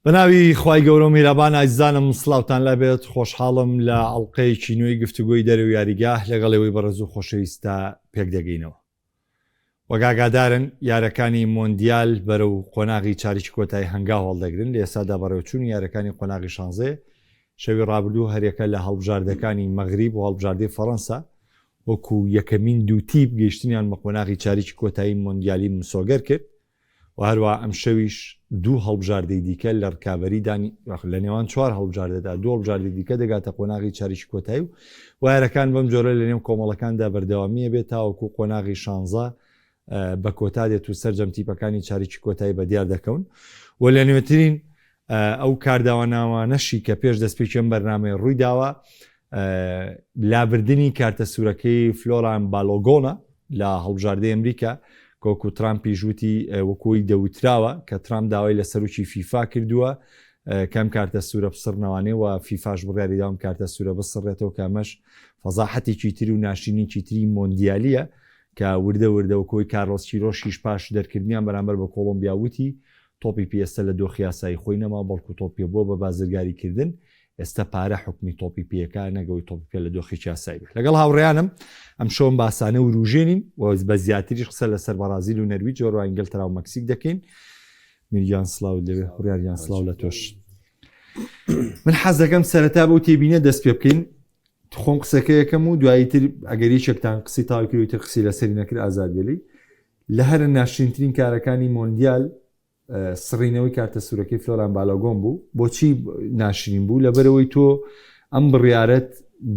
بەناوی خوای گەورە و میرابان ئازیزانم سڵاوتان لەبێت خۆشحاڵم لە ئەڵلقەیەکی نوێی گفتوگۆی دەرەوە یاریگاه لەگەڵ ئێوەی بەڕێز و خۆشەویستە پێک دەگەینەوە وەک ئاگادارن یارەکانی مۆندیال بەرەو قۆناغی چاریکی کۆتایی هەنگاو هەڵدەگرن لە ئێستادا بەڕێوچوونی یارەکانی قۆناغی شانزەیە شەوی ڕابردوو هەریەکە لە هەڵبژاردەکانی مەغریب و هەڵبژاردەی فەڕەنسا وەکو یەکەمین دوو تیپ گەیشتنیان بە قۆناغی چاریکی کۆتایی مۆندیالی مسۆگەر کرد و هەروەها ئەمشەویش دوو هەڵبژاردەی دیکە لە رکابەریدان، لە نێوان چوار هەڵبژاردەدا دوو هەڵبژاردەی دیکە دەگاتە قۆناغی چاریکی کۆتایی و وایەرەکان بەم جۆرە لە نێو کۆمەڵەکاندا بەردەوامییە بێت تاوەکو قۆناغی شانزە بە کۆتا دێت و سەرجەم تیپەکانی چاریکی کۆتایی بە دیار دەکەون و لە نوێترین ئەو کارداواناوانەشی کە پێش دەستپێکی ئەم بەرنامەیە ڕووی داوە لابردنی کارتە سوورەکەی فلۆران بالۆگۆنە لە هەڵبژاردەی ئەمریکا کۆکو ترامپیش وتی وەکوی دەوتراوە کە ترامپ داوای لە سەرۆکی فیفا کردووە کەم کارتە سوورە بسڕنەوانێ و فیفاش بڕیاری داوم کارتە سوورە بسڕێتەوە کە ئەمەش فەزاحەتێکی تر و ناشرینێکی تری مۆندیالیە کە وردە وردە وەکۆی کارلۆس کیرۆشیش پاش دەرکردنیان بەرامبەر بە کۆڵۆمبیا وتی تۆپی پێ ئێستا لە دۆخی یاسایی خۆی نەما بەڵکو تۆپی پێ بووە بە بازرگاری کردن ئێستا پارە حوکمی تۆپی پێیەکە نەک ئەوەی تۆپی پێ لە دۆخێکی یاسایی بێت لەگەڵ هاوڕێیانم ئەمشەوم باسانە وروژێنین و بە زیاتریش قسە لەسەر بەڕازیل و نەرویج و ئینگلتەرا و مەکسیک دەکەین میرگیان سڵاو لەوێ بڕیاریان سڵاو لە تۆش من حەز دەکەم سەرەتا بەو تێبینە دەست پێ بکەین خۆم قسەکە یەکەم و دوایی تر ئەگەر یەکێکتان قسەی تاوی کرد تر قسەی لەسەری نەکرد ئازاد بێلی لە هەرە ناشرینترین کارەکانی مۆندیال سڕینەوەی کارتە سوورەکەی فلۆران بالۆگۆن بوو بۆچی ناشرین بوو لەبەرەوەی تۆ ئەم بڕیارەت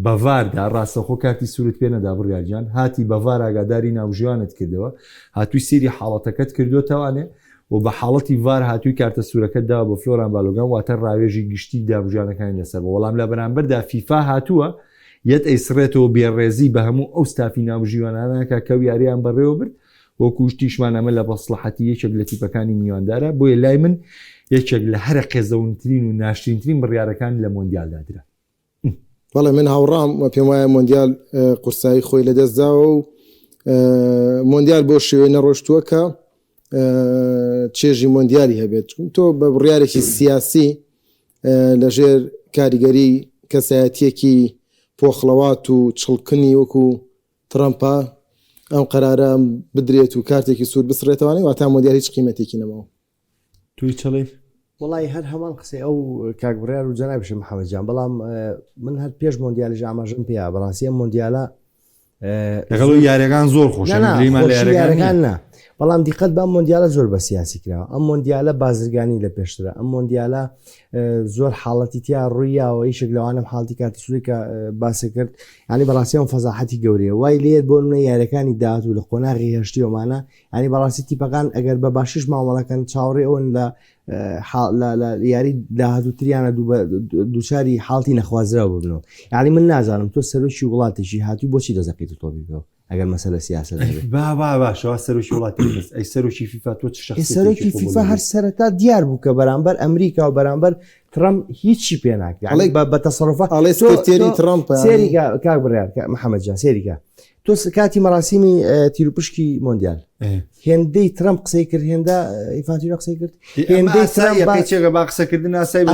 بەڤاردا ڕاستەخۆ کارتی سوورت پێ نەدا بڕیارجان هاتی بەڤار ئاگاداری ناوژیوانت کردەوە هاتووی سێری حاڵەتەکەت کردوتەوانێ و بە حاڵەتی ڤار هاتووی کارتە سوورەکەت داوە بە فلۆران بالۆگان واتە ڕاوێژی گشتی دابژانەکانی لەسەر بوو وەڵام لە بەرامبەردا فیفا هاتووە یەت ئەیسڕێتەوە بێڕێزی بە هەموو ئەو ستافی ناوبژیوانانە کا کە ئەو یارییان بەڕێوە برد، وەکو وتیشمان ئەمە لە مەسڵەحەتی یەکێک لە تیپەکانی میواندارە، بۆیە لای من یەکێک لە هەرە قێزەونترین و ناشرینترین بڕیارەکان لە مۆندیالدا درا. بەڵێ من هاوڕام و پێم وایە مۆندیال قورسایی خۆی لەدەست داوە و مۆندیال بۆ شێوەی نەڕۆشتووە کە چێژی مۆندیالی هەبێت تۆ بە بڕیارێکی سیاسی لەژێر کاریگەری کەسایەتیەکی پۆخڵەوات و چڵکنی وەکو ترەمپا ئەم قەرارە بدرێت و کارتێکی سوور بسڕێتەوانێ واتا مۆندیال هیچ قیمەتێکی نەماوە. توی چڵی؟ وەڵی هەر هەمان قسەی ئەو کاک بڕیار و جەنابیشم محەممەد جان بەڵام من هەر پێش مۆندیالیش ئاماژەم پێیا بەڕاستی ئەم مۆندیالە لەگەڵ یاریەکان زۆر خۆش یاریەکان نا بەڵام دیقەت بەم مۆندیالە زۆر بە سیاسی کراوە ئەم مۆندیالە بازرگانی لە پێشترە ئەم مۆندیالە زۆر حاڵەتی تیا ڕوویاوە یشێک لەوانم حاڵتی کاتی سووری کە باسی کرد ینی بەڕاستی ئەم فەزاحەتی گەورەیە وای لێت بۆ منە یاریەکانی داات و لە قۆناغی هەشتیەوەمانە ینی بەڕاستی تیپەکان ئەگەر بە باشیش مامەڵەکەن چاوەڕێ ئەوەن لە لە یاری داهاتووتریانە دووچاری حاڵتی نەخوازراو ببنەوە یعنی من نازانم تۆ سەرۆکی وڵاتێکی هاتوو بۆچی دەزەقیت تۆپی پێوە ئەگەر مەسەلە سیاسەت هەبێت با با باشەوە سەرۆکی وڵاتی بەس ئەی سەرۆکی فیفا تۆ چ شخصیەتێکی سەرۆکی قبوڵ فیفا دەبێت؟ هەر سەرەتا دیار بوو کە بەرامبەر ئەمریکا و بەرامبەر ترەمپ هیچی پێ ناکرێت ئەڵێ- یعنی بە بە تەسەروفە ئەڵێ تۆ- سکرتێری تۆ- ترەمپە یعنی سێریکە کاک بڕیار کە محەممەد جان سێریکە تۆ کاتی مەراسیمی تیروپشکی مۆندیال هێندەی ترەمپ قسەی کرد هێندە ئینفانتینۆ قسەی کرد هێندەی ترەمپ با قسەکردن ئاسایی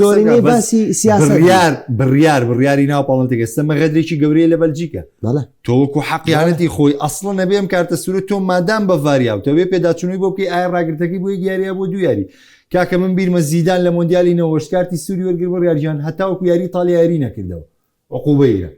زۆرینەی باسی سیاسەت بڕیار بڕیار بڕیاری ناو پاڵنتێک ئێستا مە غەدرێکی گەورەیە لە بەلجیکا بەڵێ تۆ وەکو حەقیانەتی خۆی ئەسڵە نەبێ ئەم کارتە سوورە تۆ مادام بە ڤاریا و تەوێ پێداچوونەوەی بۆ بکەی ئایا ڕاگرتەکەی بۆ یەک یاریە بۆ دوو یاری کاکە من بیرمە زیدان لە مۆندیالی نەوەشت کارتی سووری وەرگر بڕیارجان هەتاوەکو یاری ئیتالیا یاری نەکردەوە عقوبەیە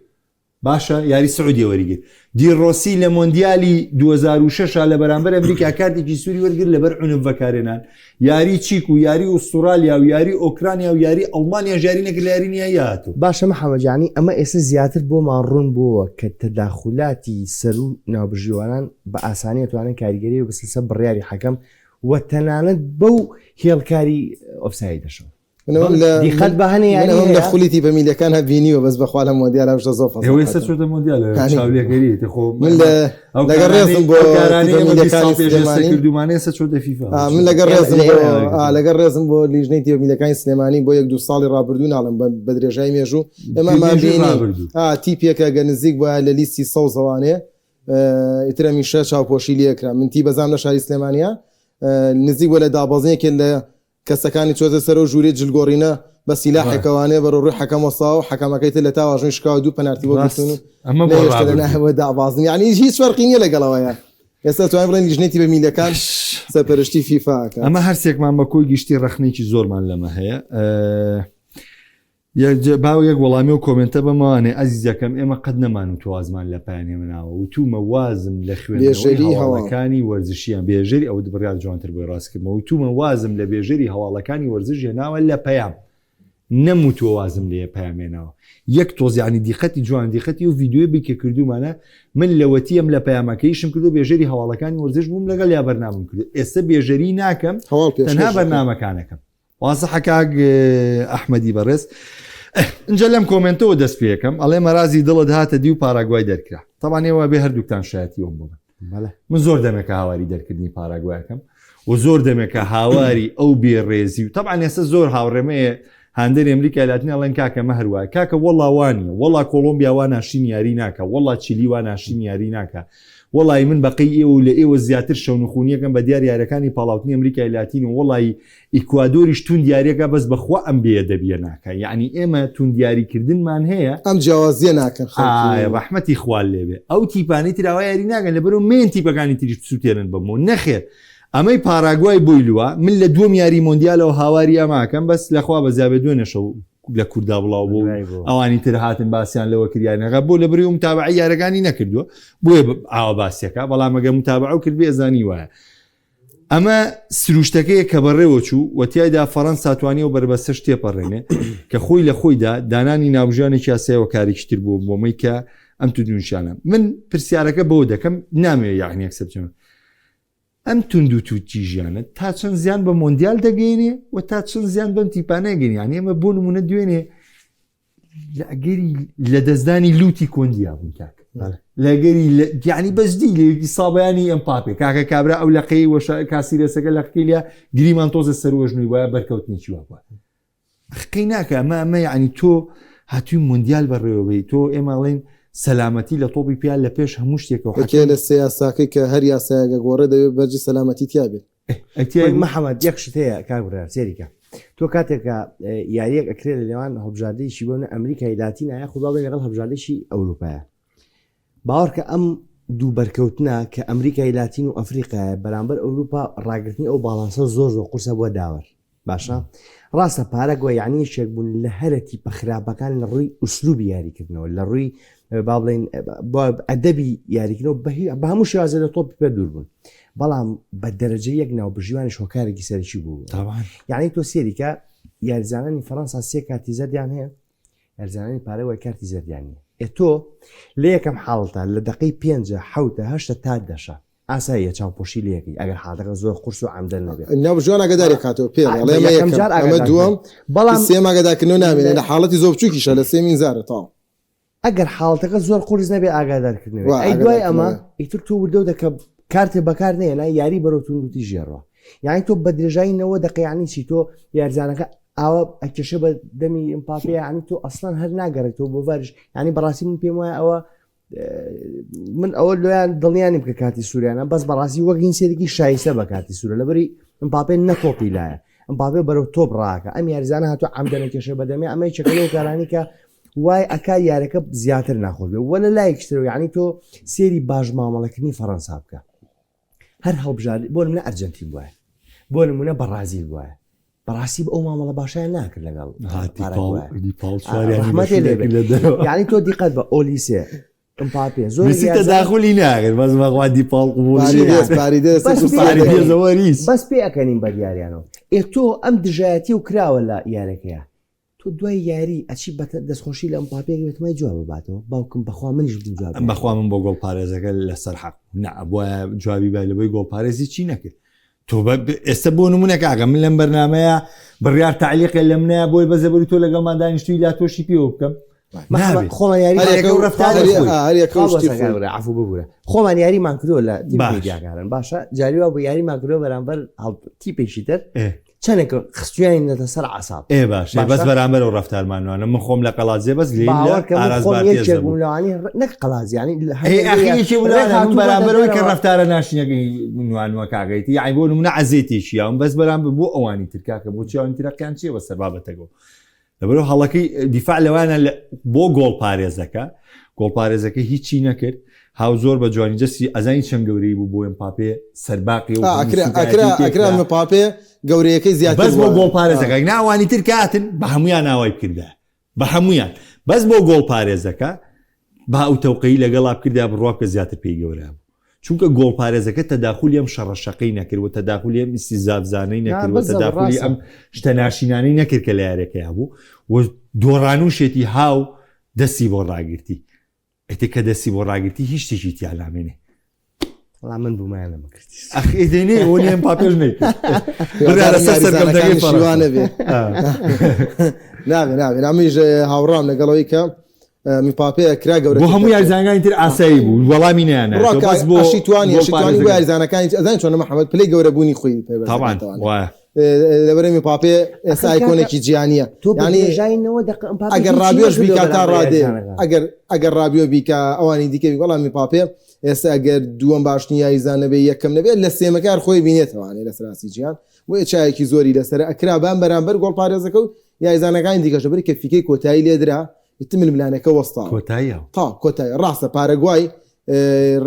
باشە یاری سعودیە وەریگرت. دی ڕۆسی لە مۆندیالی 2006 لە بەرامبەر ئەمریکا کارتێکی سووری وەرگرت لەبەر عونف بەکارهێنان. یاری چیک و یاری ئوستوڕالیا و یاری ئۆکرانیا و یاری ئەڵمانیاش یاری نەکرد لە یاری نیایی هاتوو. باشە محەمەد جانی ئەمە ئێستا زیاتر بۆمان ڕوون بۆوە کە تەداخولاتی سەروو ناوبژیوانان بە ئاسانی ئەتوانن کاریگەری بسن سەر بڕیاری حەکەم و تەنانەت بەو هێڵکاری ئۆفسایدەشەوە. دیقەت بە هەنێ یاری منەوەم لە خولی تیپە میلیەکان هە بینیوە بەس بەخوا لە مۆندیال ئەم شتە زۆر ئێوە ئێستا چۆتە مۆندیال چاولێکەری خۆ من لە لەگەڵ ڕێزم بۆ تیپە میلیەکانی سلێمانی کردومانە ئێستا چۆتە فیفا من لەگەڵ ڕێزم بۆ لەگەڵ ڕێزم بۆ لیژنەی تیپە میلیەکانی سلێمانی بۆ یەک دوو ساڵی ڕابردوو ناڵم بە درێژای مێژوو ئێمەمان بینی تیپێکە گە نزیک بووە لە لیستی سەوزەوانێ ئیتر هەمیشە چاوپۆشی لێکرا من تی بەزام لە شاری سلێمانیا نزیک بووە لە دابەزینێکێ لە. کەسەکانی چۆتە سەرەوە ژووری جلگۆڕینە بە سیلاحێکەوانێ بەرەو ڕووی حەکەم وەستاوە و حەکەمەکەی تر لە تا واژۆی شکاوە دوو پەنارتی بۆ گرتوون و ئەمە بۆ نەهێشتە لە ڕابردوو. ناوە دابازن یعنی هیچ فەرقی نییە لەگەڵەوەیە ئێستا توانین بڵێن لیژنەی تیپە میلەکان سەرپەرشتی فیفا ئەکات. ئەمە هەرسێکمان بە کۆی گشتی ڕەخنەیەکی زۆرمان لەمە هەیە با یەک وەڵامی و کۆمێنتە بەمەوانێ ئەزیزەکەم ئێمە قەت نەمان و توازمان لە پایان هێمناوە وتومە وازم لە خوێندنەوەی هەواڵەکانی وەرزشیان بێژەری ئەوت بڕیار جوانتر بۆی ڕاستکردمەوە وتومە وازم لە بێژەری هەواڵەکانی وەرزش هێناوە لە پەیام نەموتووە وازم لێ پەیامێناوە یەک تۆز یعنی دیقەتی جوان دیقەتی و ڤیدیۆی بی کە کردومانە من لەوەتیم لە پەیامەکەیشم کردو بێژەری هەواڵەکانی وەرزش بووم لەگەڵ یا بەرنامەم کرد ئێستا بێژەری ناکەم تەنها بەرنامەکانەکەم وازحە کاک ئەحمەدی بەڕێز ئینجا لەم کۆمێنتەوە دەست پێەکەم ئەڵێ مەرازی دڵت هاتە دی و پاراگوای دەرکرا تەبان ئێوە بێ هەردووکتان شایەتی ئەوم بڵێن من زۆر دەمێکە هاواری دەرکردنی پاراگوایەکەم و زۆر دەمێکە هاواری ئەو بێڕێزی و تەبعەن ئێستا زۆر هاوڕێمەیە هاندەری ئەمریکای لاتین ئەڵێن کاکە مە هەروایە کاکە وەڵا وانیە وەڵا کۆڵۆمبیا وا ناشرین یاری ناکە وەڵا چیلی وا ناشرین یاری ناکە وەڵی من بەقەی ئێوە و لە ئێوە زیاتر شەونخونیەکەم بە دیار یارەکانی پاڵاوتنی ئەمریکای لاتین و وەڵی ئیکوادۆریش توند یاریەکە بەس بەخوا ئەم بێ ئەدەبیە ناکا یەعنی ئێمە توند یاری کردنمان هەیە. ئەم جیاوازیە ناکەن خەڵکی. ئای ڕەحمەتی خوا لێبێ ئەو تیپانەی تر ئاوا یاری ناکەن لەبەرئەوە مەیەن تیپەکانی تریش بسوتێنن بەمەوە نەخێر ئەمەی پاراگوای بۆی لوە من لە دووەم یاری مۆندیالەوە هاواری ئەمە ئەکەم بەس لەخوا بەزیابێ دوێنێ شەو لە کوردا بڵاو بوو ئەوانی تر هاتن باسییان لەوە کردیانەکە بۆ لە بری و متابعی یارەکانی نەکردووە بۆیە ئاوا باسیەکە بەڵام ئەگە متابعە و کرد بێزانی وایە ئەمە سروشتەکەیە کە بەڕێوە چوو و تیایدا فەڕەنسا توانی ئەو بەربەستەش تێپەڕێنێ کە خۆی لە خۆیدا دانانی ناوبژیوانێکی یاسایەوە کارێکی تر بوو بۆمەی کە ئەم توندوتیژیانە من پرسیارەکە بەوە دەکەم نامەوێ یەعنی یەکسەر بچمە ئەم توندوتیژیانە تا چەند زیان بە مۆندیال دەگەینێ و تا چەند زیان بەم تیپانە گەین یعنی ئێمە بۆ نمونە دوێنێ لە ئەگەری لەدەستدانی لوتی کۆندیا بوون کاک لەگەری یعنی بەجدی لەیەکی سابیانی ئەم پاپێ کاکە کابرا ئەو لەقەی وەشە کاسیرەسەکە لەقەکەی لە گریمان تۆزە سەروەژنوی وایە بەرکەوتنێکی وا بووە قەی ناکە ئەمە ئەمە یعنی تۆ هاتووی مۆندیال بەڕێوەبەی تۆ ئێمە ئەڵێن سەلامەتی لە تۆپی پیا لە پێش هەموو شتێکەوە یەکێ لە سێ یاساکەی کە هەر یاسایەک ئەگۆڕێ دەبێ بەرجی سەلامەتی تیا بێت. محەمەد یەک شت هەیە کاک بڕیار سێریکە تۆ کاتێکە یاریەک ئەکرێت لە نێوان هەڵبژاردەیەکی بۆ ئەمریکای لاتینە یاخود با بڵێین لەگەڵ هەڵبژاردەیەکی ئەوروپایە باوەڕکە ئەم دوو بەرکەوتنە کە ئەمریکای لاتین و ئەفریقایە بەرامبەر ئەوروپا ڕاگرتنی ئەو باڵانسە زۆر زۆر قورسە بۆ داوەر باشە ڕاستە پارەگوای یعنی یەکێک بوون لە هەرە تیپە خراپەکان لە ڕووی ئوسلوبی یاریکردنەوە لە ڕووی با بڵێین ئەدەبی یاریکردنەوە بە هەموو شێوازە لە تۆپی پێ دوور بوون بەڵام بە دەرەجە یەک ناوبژیوانیش هۆکارێکی سەرەکی بوو یعنی تۆ سێریکە یاریزانانی فەڕەنسا سێ کارتی زەردیان هەیە یاریزانانی پارەگوای کارتی زەردیان نییە ئێ تۆ لە یەکەم حاڵەتە لە دقەی پێنجە حوتە هەشتە تا دەشە ئاساییە چاوپۆشی لێ ئەکەی ئەگەر حاڵەتەکە زۆر قورس و عەمدەن نەبێ. ناوبژیوان ئاگاداری ئەکاتەوە پێ ئەڵێ ئەمە یەکەم یەکەم جار ئەمە ئاگادار دووەم بەڵام سێم ئاگادارکردنەوە نامێنێ لە حاڵەتی زۆر بچووکیشە لە سێمین زارە تەواو. ئەگەر حاڵەتەکە زۆر قورس نەبێ ئاگادارکردنەوەی وا ئەی دوای ئەمە ئاگادارکردنەوە. ئیتر تۆ وردەو دەکە کارتێ بەکار نەیەنا یاری بەرەو توندوتیژی ئەڕوا یانی تۆ بە درێژایی 90 دەقە یانی چی تۆ یاریزانەکە ئاوا ئەکێشێ بە دەمی ئمپاپێ یانی تۆ ئەسڵەن هەر ناگەڕێتەوە بۆ ڤاریش یانی بەڕاستی من پێم وایە ئەوە من ئەوە لۆیان دڵنیانیم کە کاتی سووریانە بەس بەڕاستی وەک هینسێکی شایستە بە کاتی سوورە لەبەری ئەمپاپێ نەتۆپی لایە ئەمپاپێ بەرەو تۆپ ڕاکە ئەم یاریزانە هاتو عەمدەنە کێشە بەدەمێ ئەمە یەکێکە لەو کارانی کە وای ئەکا یارەکە زیاتر ناخۆش بێ وە لە لایەکیشترەوە یعنی تۆ سێری باش مامەڵەکردنی فەڕەنسا بکە هەر هەڵبژار بۆ نمونە ئەرجنتین بوایە بۆ نمونە بەڕازیل بوایە بەڕاستی ئەو مامەڵە باشیان ناکرد لەگەڵ یعنی تۆ دیقەت بە ئۆلیسێ ئەمپاپێ زۆر تەداخلی ناکرد بەس بەخوا دیپاڵ بەس پێ ئەکەنین بە دیاریانەوە ئێ تۆ ئەم دژایەتی و کراوە لە یارەکەیە تۆ دوای یاری ئەچی بە دەستخۆشی لە ئەمپاپێک بێتمای جواب باتەوە باوکم بەخوا منیش بدم جواب بەخوا من بۆ گۆڵ پارێزەکە لەسەر حەق نا بۆیە جوابی بای لەبەی گۆڵ پارێزی چی نەکرد تۆ ئێستا بۆ نمونە کاکە من لەم بەرنمەیە بڕیار تعلیقێ لە منەیە بۆی بە زەبری تۆ لەگەڵمان دانیشتوی لا تۆشی پێوە بکەم خۆمان یاری ببوورە خۆمان یاریمان کردووە لە دیاکارن باشە جاریوا بۆ یاریمان کردووە بەرامبەر تیپێکی تر. چەندێک خستویانینەتە سەر عساب ئێ باشە بەس بەرامبەر و ڕفتارمانوانە من خۆم لە قەڵادزێ بەس لێ لەوانی نەک قەڵازیانی بەرامبەرەوەی کە ڕفتارە ناشینەکەی نوانوە کاگەیتی یعنی بۆ نمونە عەزێتێکی یاوم بەس بەرام بۆ ئەوانی تر کاکە بۆ چیانی ترەکان چیە بەسەر بابەتەکەەوە لەبەرو هەڵەکەی دیفاع لەوانە بۆ گۆڵ پارێزەکە گۆڵپارێزەکە هیچی نەکرد هاو زۆر بە جوانی جەسی ئەزانی چەند گەورەی بوو بۆ ئێمپاپێ سەرباقی و ئەکرا مپاپێ گەورەیەکەی زیاتر بەس بۆ گۆڵپارێزەکە ناوانی تر کاتن بە هەمویان ئاوای بکردە بە هەمویان بەس بۆ گۆڵپارێزەکە با ئەو تەوقەی لەگەڵا بکردا بڕوا بکە زیاتر پێی گەورە بوو چونکە گۆڵپارێزەکە تەداخولی ئەم شەڕە شەقەی نەکرد و تەداخولی ئەم ئیستیزافزانەی نەکرد و تەداخولی ئەم شتە ناشینانەی نەکرد کە لە یاریەکەیا بوو و دۆڕانوشێتی هاو دەستی بۆ ڕاگرتی ئیتر کە دەستی بۆ ڕاگرتی هیچ شتێکی تیا نامێنێ. وەڵا من بوومایان نەمەکرد. ئەخ ئیدی نێ ئەوە نییە پاپێش نەیکرد. بڕیارە سەر سەرکەوتەکەی یاریزانەکانی فەڕەنسا. شیوا نەبێ. نابێ نابێ نامیش هاوڕام لەگەڵەوەی کە مپاپێ کرا گەورە بۆ هەموو یاریزانەکانی تر ئاسایی بوو وەڵامی نەیانایەوە بەس بۆ ئەشی توانی ئەشی توانی بۆ گۆڵپارێزەکە. یاریزانەکانی ئەزانی چۆنە محەممەد پلەی گەورەبوونی خۆی پێ بەرز تاوان دەکاتەوە. وایە لەبەرەی مپاپێ ئێستا ئایکۆنێکی جیهانییە تۆ بە یعنی درێژایی 90 دقە ئەمپاپێ ئەگەر هیچی ڕابیۆش نەکردووە بیکا تا بەرامبەر ڕادێ یاریزانەکان. ئەگەر ئەگەر ڕابیۆ بیکا ئەوانی دیکە بی بەڵام مپاپێ ئێستا ئەگەر دووەم باشترین یاریزان نەبێ یەکەم نەبێت لە سێمەکار خۆی بینێتەوانێ لە سەراسی جیهان بۆیە چایەکی زۆری لەسەر ئەکرا بام بەرامبەر گۆڵپارێزەکە و یاریزانەکانی دیکەش لەبەری کە فیکەی کۆتایی لێدرا ئیتر ململانێکە وەستاوە کۆتاییە تا کۆتایی ڕاستە پارەگوای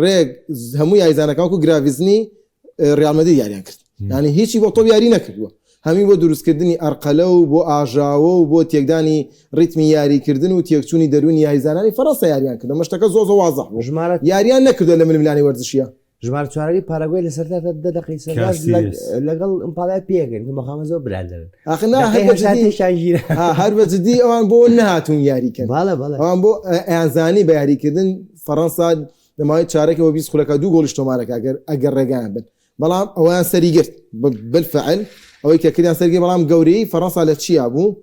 ڕێک هەموو یاریزانەکان وەکو گراڤیزنی ڕیال مەدرید یاریان کرد یعنی هیچی بۆ تۆپ یاری نەکردووە هەمی بۆ دروستکردنی ئەرقەلە و بۆ ئاژاوە و بۆ تێکدانی ڕیتمی یاریکردن و تێکچوونی دەروونی یاریزانانی فەرەنسا یاریان کردو مەشتەکە زۆ زۆ وازح بوو ژمارە یاریان نەکردووە لە ململانێی وەرزشیە ژمارە چوارەکەی پاراگوای لەسەر تا دە دەقەی سەرداش کاسیرس. لەگەڵ ئەمپاپێ پێکەن کە مەخامە زۆر برادەرن ئاخر نا هەر دەقەی بە هەشتا جدی تێشان گیرا ها، هەر بە جدی ئەوان بۆ نەهاتوون یاریکەن بەڵێ بەڵێ ئەوان بۆ ئەیانزانی بە یاریکردن فەرەنسا لە ماوەی چارەکەوە 20 خولەکە دوو گۆڵیش تۆمارەکە ئەگەر ئەگەر ڕێگایان بن بەڵام ئەویان سەری گرت بالفعل ئەوەی کە کردیان سەرگی بەڵام گەورەی فەرەنسا لە چیا بوو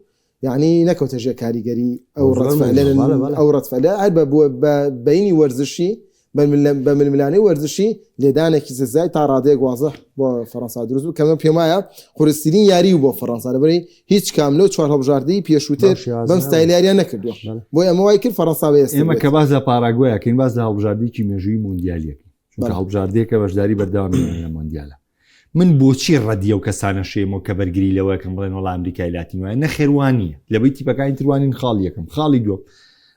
یعنی نەکەوتە ژێر کاریگەری ئەو زۆر ڕەتفعلە مهمە. بەڵێ، بەڵێ. ئەو ڕەتفعلە هەر بە بووە بە بینی وەرزشی بە ململانێی وەرزشی لێدانێکی سزای تا ڕادەیەک وازح بۆ فەرەنسا دروست بوو کە من پێم وایە قورسترین یاری بۆ فەرەنسا لەبەری هیچ کام لەو چوار هەڵبژاردەی پێشووتر بەم شێوازە بەم ستایل یاریان نەکردووە بەڵێ. بۆیە ئەمە وای کرد فەرەنسا بەهێزتر ئێمە بێت. کە باس لە پاراگوای ئەکەین باس لە هەڵبژاردەیەکی مێژووی مۆندیالیەکەین چونکە بەڵێ. هەڵبژاردەیەکە بەشداری بەردەوامی لە مۆندیالە من بۆچی ڕەدی ئەو کەسانە شێمەوە کە بەرگری لەوە ئەکەن بڵێن وەڵا ئەمریکای لاتین وایە نەخێر وا نییە لەبەی تیپەکانی تر وانین خاڵی یەکەم خاڵی دووەم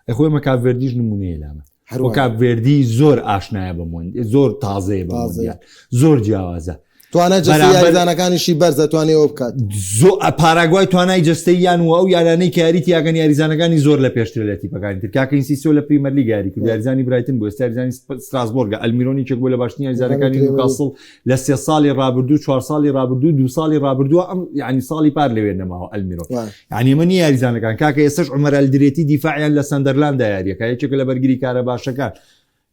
ئەی خۆ ئێمە کاڤێردیش نمونەیە لامە هەر وە وایە. کاڤێردی زۆر ئاشنایە بە مۆند زۆر تازەیە بە تازەیە. مۆندیال زۆر جیاوازە توانای جەستەی بەرامبەر یاریزانەکانیشی بەرزە توانێ ئەوە بکات. زۆ پاراگوای توانای جەستەییان و ئەو یارانەی کە یاری تیاکەن یاریزانەکانی زۆر لە پێشترە لە تیپەکانی تر کاکە ئینسیسۆ لە پریمەرلیگ یاری کرد یاریزانی برایتن بوو ئێستا یاریزانی ستراسبۆرگە ئەلمیرۆن یەکێک بوو لە باشترین یاریزانەکانی نیوکاسڵ لە سێ ساڵی ڕابردوو چوار ساڵی ڕابردوو دوو ساڵی ڕابردووە ئەم یعنی ساڵی پار لەوێ نەماوە ئەلمیرۆن یعنی ئەمە نییە یاریزانەکان کاکە ئێستاش عومەر ئەلدرێتی دیفاعیان لە سەندەرلاندا یاریەکە یەکێکە لە بەرگری کارە باشەکان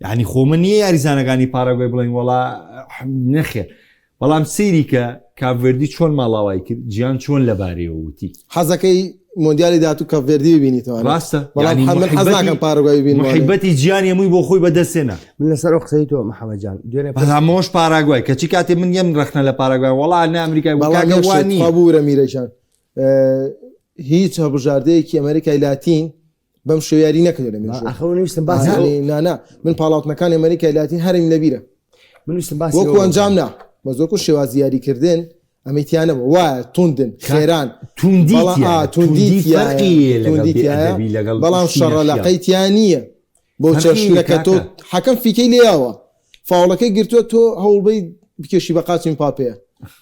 یعنی خۆ من نییە یاریزانەکانی پاراگوای بڵێن وەڵا نەخێر بەڵام سەیری کە کاڤێردی چۆن ماڵاوای کرد جیان چۆن لەبارەیەوە وتی. حەزەکەی مۆندیالی داهاتوو کاڤێردی ببینیتەوە ڕاستە بەڵام یعنی من حەز محیبەتی ناکەم پاراگوای ببینمەوە. محیبەتی جیان هەمووی بۆ خۆی بەدەستهێنا. من لەسەر ئەو قسەی تۆ محەمەد جان دوێنێ پرس بەڵام ئەوەش پاراگوای کەچی کاتێ من یەم ڕەخنە لە پاراگوای وەڵا نە ئەمریکای بوو بەڵام کاکە یەک وا شت نییە. خوا ببورە میرەجان هیچ هەڵبژاردەیەکی ئەمریکای لاتین بەم شێوە یاری نەکردوە لە مێژوو. ئاخر من ویستم باسی یعنی نا نا من پاڵاوتنەکانی ئەمریکای لاتین هەرم لەبیرە من ویستم باسی وەکو ئەوە ئەنجام نا بەس وەکو شێوازی یاریکردن ئەمەی تیا نەبوو وایە توندن خێران توندی بەڵام تیایە، ئا، توندی توندی تیایە، فەرقی هەیە لەگەڵ توندی تیایە، بێئەدەبی لەگەڵ بەڵام شتی شەڕە نەشیاو. لەقەی تیا نییە بۆ فەرقی چەشنە کە تۆ کاکە. حەکەم فیکەی لێیاوە فاوڵەکەی گرتووە تۆ هەوڵبەی بکێشی بە قاچی مپاپێ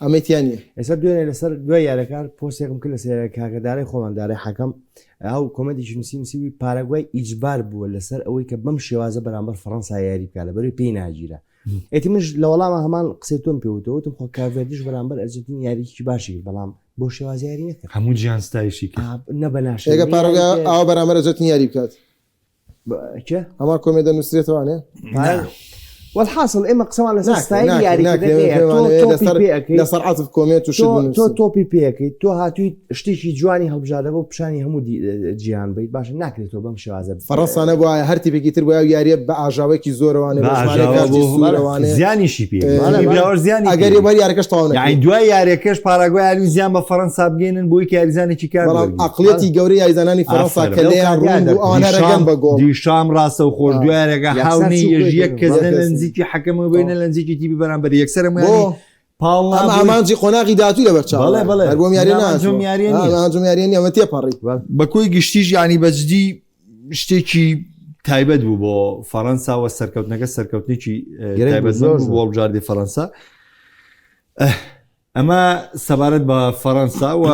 ئەمەی تیا نییە. ئێستا دوێنێ لەسەر دوای یارەکان پۆستێکم کرد لەسەر کاکە دارای خۆمان دارای حەکەم ئەو کۆمێنتێکی نووسی نووسیبووی پاراگوای ئیجبار بووە لەسەر ئەوەی کە بەم شێوازە بەرامبەر فەڕەنسا یاری بکات لەبەرەوەی پێی ناگیرا ئێتی منش لە وەڵامە هەمان قسەی تۆم پێ وتەوە وتم خۆ کاڤێردیش بەرامبەر ئەرجەنتین یاریی باشی کرد بەڵام بۆ شێواز یاری نەکرد هەموو جیهان ستایشی کرد ئا، نە بە ناشرینی ئێگە یاری پاراگوای کرد. ئاوا بەرامبەر ئەرجەنتین یاری بکات کێ؟ هەمان کۆمێنت دەنووسرێتەوانێ پارا- والحاصل ئێمە قسەمان لەسەر ستایلی یاریکردن نییە. تۆ تۆپی پێ ئەکەی لەسەر عەتف comment و شت تۆ تۆ تۆپی پێ ئەکەیت تۆ هاتوویت شتێکی جوانی هەڵبژاردە بۆ پیشانی هەموو جیهان بیت باشە ناکرێت تۆ بەم شێوازە فەڕەنسا نەبوایە هەر تیپێکی تر بوایە یاریە بە ئاژاوەیەکی زۆرەوانێ بە ژمارەیەک سوورەوانێ زیانیشی پێ براوەر زیانی ئەگەر بەر یاریەکەش تەواو نەکرد یعنی دوای یاریەکەش پاراگوای یاری زیان بە فەڕەنسا بگەینن بۆی کە یاریزانێکی کار بەڵام ئەقڵیەتی گەورەی یاریزانانی فەڕەنسا کە لێیان ڕوون بوو ئەوانە ڕێگەن بە گۆڵ دیشام ڕاستە و خۆش دوای یاریەکە هاونی یەک کەس نە لە نزیکی حەکەمەوە بێ نە لە نزیکی تیپی بەرامبەر یەکسەر هەموویانی پاڵ ئەم ئامانجی قۆناغی داهاتووی لەبەر چاوە. بەڵێ بەڵێ هەر بۆم یاریە ناچم یاریە نییە ئامانجم یاریە نییە ئەمە تێپەڕی. بە کۆی گشتیش یانی بە جدی شتێکی تایبەت بوو بۆ فەڕەنسا و سەرکەوتنەکە سەرکەوتنێکی تایبەت زۆر بۆ هەڵبژاردەی فەڕەنسا. ئەمە سەبارەت بە فەڕەنسا و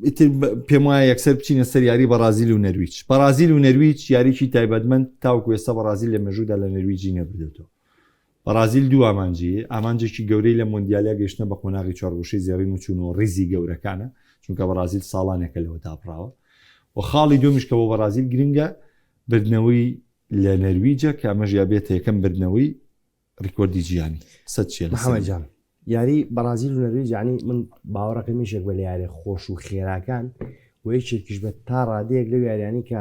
ئیتر پێم وایە یەکسەر بچینە سەر یاری بەڕازیل و نەرویج. بەڕازیل و نەرویج یاریی تایبەتمەند تاوەکو ئێستا بەڕازیل لە مێژوودا لە نەرویجی نەبردێتەوە. بەڕازیل دوو ئامانجی هەیە، ئامانجێکی گەورەی لەم مۆندیالە گەیشتنە بە قۆناغی چوارگۆشەی زێڕین و چوونەوە ڕیزی گەورەکانە، چونکە بەڕازیل ساڵانێکە لەوە دابڕاوە و خاڵی دووەمیش کە بۆ بەڕازیل گرنگە بردنەوەی لە نەرویجە کە ئەمەش یابێتە یەکەم بردنەوەی ڕیکۆردی جیهانی. قسەت چییە لەسەر محەمەد جان یاری بەڕازیل و نەرویج یانی من باوەڕەکەم یەکێک بە لە یاریە خۆش و خێراکان و یەکێکیش بە تا ڕادەیەک لەو یاریانی کە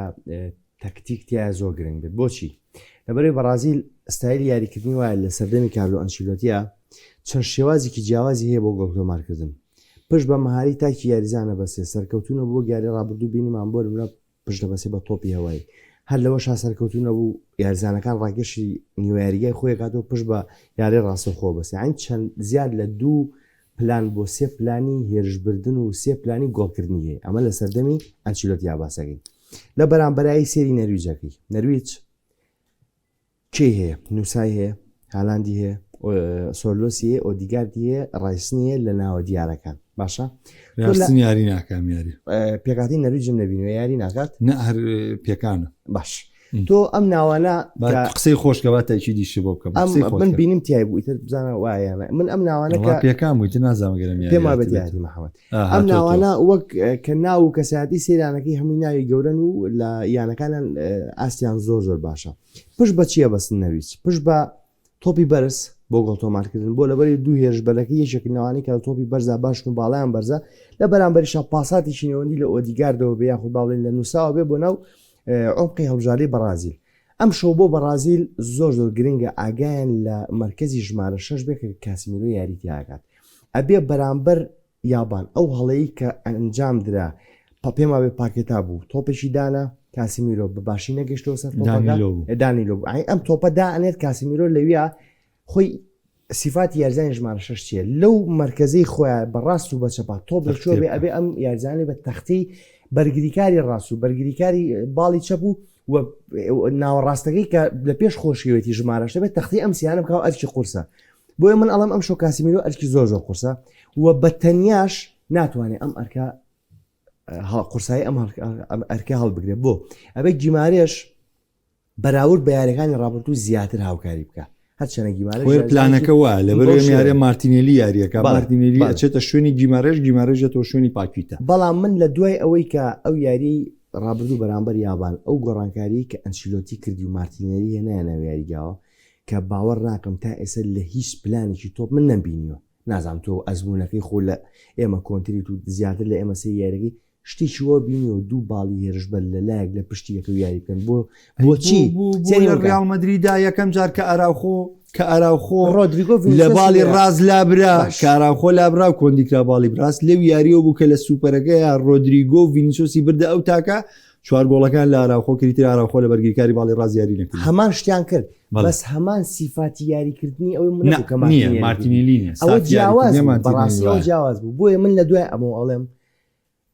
تەکتیک تیایە زۆر گرنگ بێت بۆچی لەبەرەی بەڕازیل ستایلی یاریکردنی وایە لە سەردەمی کارلۆ ئەنچیلۆتیا چەند شێوازێکی جیاوازی هەیە بۆ گۆڵ تۆمارکردن پشت بە مەهاری تاکی یاریزانە بەسێ سەرکەوتوونە بۆ یاری ڕابردوو بینیمان بۆ نمونە پشت دەبەسێ بە تۆپی هەوایی هەر لەوەشا سەرکەوتوو نەبوو یاریزانەکان ڕاکێشی نیوە یاریگای خۆی کاتەوە پشت بە یاری ڕاستەوخۆ بەسێ یانی چەند زیاد لە دوو پلان بۆ سێ پلانی هێرشبردن و سێ پلانی گۆڵکردنی هەیە ئەمە لە سەردەمی ئەنچیلۆتیا باسەکەی لە بەرامبەرایی سێری نەرویجەکەی نەرویج کێی هەیە نووسای هەیە هالاندی هەیە سۆرلۆسی هەیە ئۆدیگاردی هەیە ڕایسنی هەیە لە ناوە دیارەکان باشە ڕاستن یاری ناکەم یاری پێکاتی نەرویجم نەبینەوە یاری ناکات نە هەر پێکانە باش تۆ ئەم ناوانە قسەی خۆش کە با تاکیدیشی بۆ بکەم من بینیم تای بوو ئیتر بزانە وایانە من ئەم ناوانە کە پێکان بووی تر نازانم گەرم پێم وابێت یاری محەممەد ئەم ناوانە وەک کە ناو و کەسایەتی سەیرانەکەی هەمووی ناوی گەورەن و لە یانەکانیان ئاستیان زۆر زۆر باشە پشت بە چییە بەستن نەویست پشت بە تۆپی بەرز بۆ گۆڵ تۆمارکردن بۆ لەبەری دوو هێرشبەرەکە یەکێک لەوانەی کە لە تۆپی بەرزا باشن و باڵیان بەرزە لە بەرامبەریشا پاساتێکی نێوەندی لە ئۆدیگاردەوە بێ یاخود با بڵێین لە نووساوە بێ بۆ ناو عمقی هەڵبژاردەی بەڕازیل ئەم شەو بۆ بەڕازیل زۆر زۆر گرنگە ئاگایان لە مەرکەزی ژمارە شەش بێ کە کاسیمیرۆ یاری تیاکات ئەبێ بەرامبەر یابان ئەو هەڵەی کە ئەنجام درا پێم وابێ پاکێتا بوو تۆپێکی دانا کاسیمیرۆ بە باشی نەگەشتەوە سەر تۆپەکە دانیلۆ بوو ئەی ئەم تۆپە دائەنێت کاسیمیرۆ لەویا خۆی سیفاتی یارزانی ژمارە شەش چییە لەو مرکزەی خۆیان بە ڕاست و بە چەپا تۆپ لە کوێ بێ ئەبێ ئەم یارزانانی بە تەختی بەرگریکاری ڕاست و بەرگریکاری باڵی چەپ و و ناوەڕاستەکەی کە لە پێش خۆشیەتی ژمارەش دەبێت تەختی ئەم سیانە بکە و ئەرکی قورسە بۆیە من ئەڵم ئەم شۆ کاسیمیرۆ ئەرکی زۆر زۆر قورسە و بە تەنیاش ناتوانێت ئەم ئەرکە قورسایی ئەم ئەرکە هەڵبگرێت بۆ ئەبێ گیمارێش بەراورد بە یاریەکانی ڕابردوو زیاتر هاوکاری بکە هەرچەنە گیمارێش خۆی پلانەکە وایە لەبەر ئەم یاریە مارتینێلی یاریەکە مارتینێلی ئەچێتە شوێنی گیمارێش گیمارێش دێتەوە شوێنی پاکیتا. بەڵام من لە دوای ئەوەی کە ئەو یاریەی ڕابردوو بەرامبەر یابان ئەو گۆڕانکاریەی کە ئەنچیلۆتی کردی و مارتینێلی هێنایە ناو یاریگاوە کە باوەڕ ناکەم تا ئێستا لە هیچ پلانێکی تۆپ من نەمبینیوە نازانم تۆ ئەزموونەکەی خۆ لە ئێمە کۆنتریت و زیاتر لە ئێمە سەیری یاریەکەی شتێکی وا بینیوە دوو باڵی هێرشبەر لە لایەک لە پشتی یەکەوە یاری بکەن بۆ بۆچی لە ڕیاڵ مەدریدا یەکەم جار کە ئاراوخۆ کە ئاراوخۆ ڕۆدریگۆ لە باڵی ڕاست لابرا کاراوخۆ لابرا و کۆندیکرا باڵی براست لەو یاریەوە بوو کە لە سوپەرەکەیە ڕۆدریگۆ ڤینیسۆسی بردە ئەو تاکە چوار گۆڵەکان لە ئاراوخۆ کریتر ئاراوخۆ لە بەرگریکاری باڵی ڕاست یاری نەکرد هەمان شتیان کرد بەس هەمان سیفاتی یاریکردنی ئەوەی من کە مارتینێلی ئەوە جیاواز بەڕاستی ئەوە جیاواز بوو بۆیە من لە دوای ئەمەوە ئەڵێم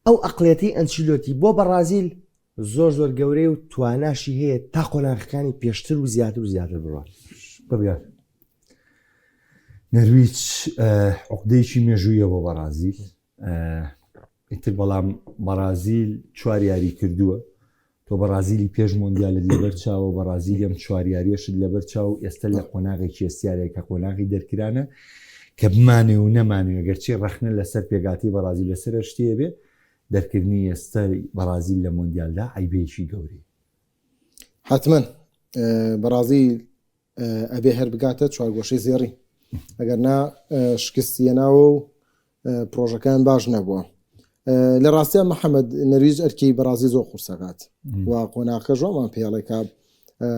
ئەو ئەقڵیەتەی ئەنچیلۆتی بۆ بەڕازیل زۆر زۆر گەورەیە و تواناشی هەیە تا قۆناغەکانی پێشتر و زیاتر و زیاتر بڕوات. بڕیار نەرویج عقدەیەکی مێژوویە بۆ بەڕازیل ئیتر بەڵام بەڕازیل چوار یاری کردووە تۆ بەڕازیلی پێش مۆندیالت لەبەر چاوە بەڕازیلی ئەم چوار یاریەشت لەبەر چاو ئێستا لە قۆناغێکی هەستیارێک کە قۆناغی دەرکرانە کە بمانێ و نەمانێ گەرچی ڕەخنە لەسەر پێگاتی بەڕازیل لەسەر شتێ بێ دەرکردنی ئێستا بەڕازیل لە مۆندیالدا عیبەیەکی گەورەی حتمما بەڕازیل. ئەبێ هەر بگاتە چوارگۆشەی زێڕین ئەگەر نا شکستی هێناوە و پرۆژەکان باش نەبووە لە ڕاستە محەممەد نەرویج ئەرکی بەڕازی زۆر قورسەکات و قۆناخەکە ژۆمان پێڵێکە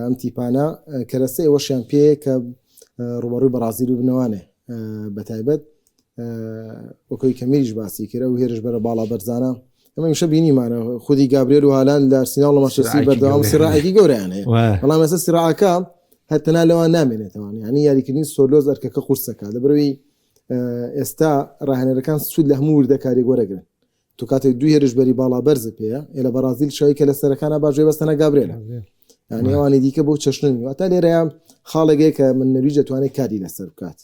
ئەم تیپانە کەرەسە ئێوەشیان پێ کە ڕوبەڕووی بەڕازیل و بنەوانێ بە تایبەت وەکۆی کەمیریش باسی کرد و هێرش بەرە باڵا بەرزانە ئەمە میشە بینیمانە خودی گابرێل و هالان لە ئەرسیناڵ لە مانچستەر بەردەوام سیراعێکی گەورەیان هەیە بەڵام ئێستا سیراعەکە هەر تەنها لەوان نامێنێتەوە یعنی یاریکردنی سۆرلۆز ئەرکەکە قورسەکە لەبەرەوەی ئێستا ڕاهێنەرەکان سوود لە هەموو وردەکاریێک وەرەگرن تو کاتێک دوو هێرشبەری باڵا بەرزت پێیە ئێ لە بەڕازیل شای کە لە سەرەکانە باش بەستەنە گابرێلە یعنی ئەوانی دیکە بۆ چەشنی واتە لێرەیە خاڵێک کە من نەرویج دەتوانێت کاری لەسەر بکات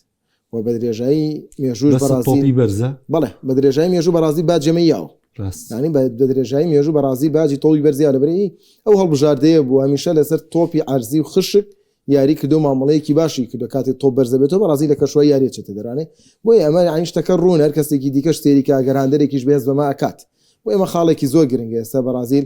و بە درێژایی مێژووش بەڕازیل بەرزە بەڵێ بە درێژایی مێژوو بەڕازی باجێمە یاوە ینی بە درێژایی مێژوو بەڕازی باجی تۆڵی بەرزیا لەبەری ئەو هەڵبژاردەیە بوو هەمیشە لەسەر تۆپی عەرزی و خشک یاری کردو مامەڵەیەکی باشی کردو کاتێک تۆپ بەرزە بێتەوە بەڕازی لە کەشوای یاریە چێتە دەرانێ بۆیە ئەمە یانی شتەکە ڕوون هەر کەسێکی دیکەش سێری کە ئەگەر هاندەرێکیش بێز بەمە ئەکات بۆ ئێمە خاڵێکی زۆر گرنگە ئێستا بەڕازیل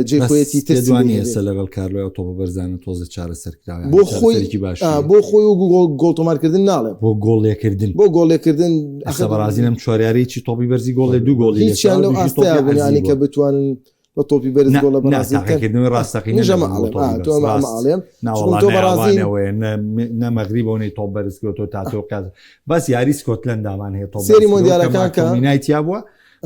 جێ خۆیەتی ترسی دوانی ئێستا لەگەڵ کارلۆ ئەو تۆپە بەرزانە تۆزە چارەسەر کراوە بۆ خۆی باش بۆ خۆی و گۆڵ گۆڵ تۆمارکردن ناڵێ بۆ گۆڵ لێکردن بۆ گۆڵ لێکردن ئەخە بەڕازیل ئەم چواریارەی چی تۆپی بەرزی گۆڵێ دوو گۆڵی هیچیان لەو ئاستەیا بوون یانی کە بتوانن بە تۆپی بەرز گۆڵە بەڕازیل بکەن تاقیکردنەوەی ڕاستەقینە نیژە مە ئەڵێم ئا تۆ ئەمە ئەمە ئەڵێم چون تۆ بەڕازیل نەوەیە نە مەغریبەوە نەی تۆپ بەرز کردەوە تا تۆ کات بەس یاری سکۆتلەندامان هەیە تۆپ سێری مۆندیالەکان کە مینای تیا بووە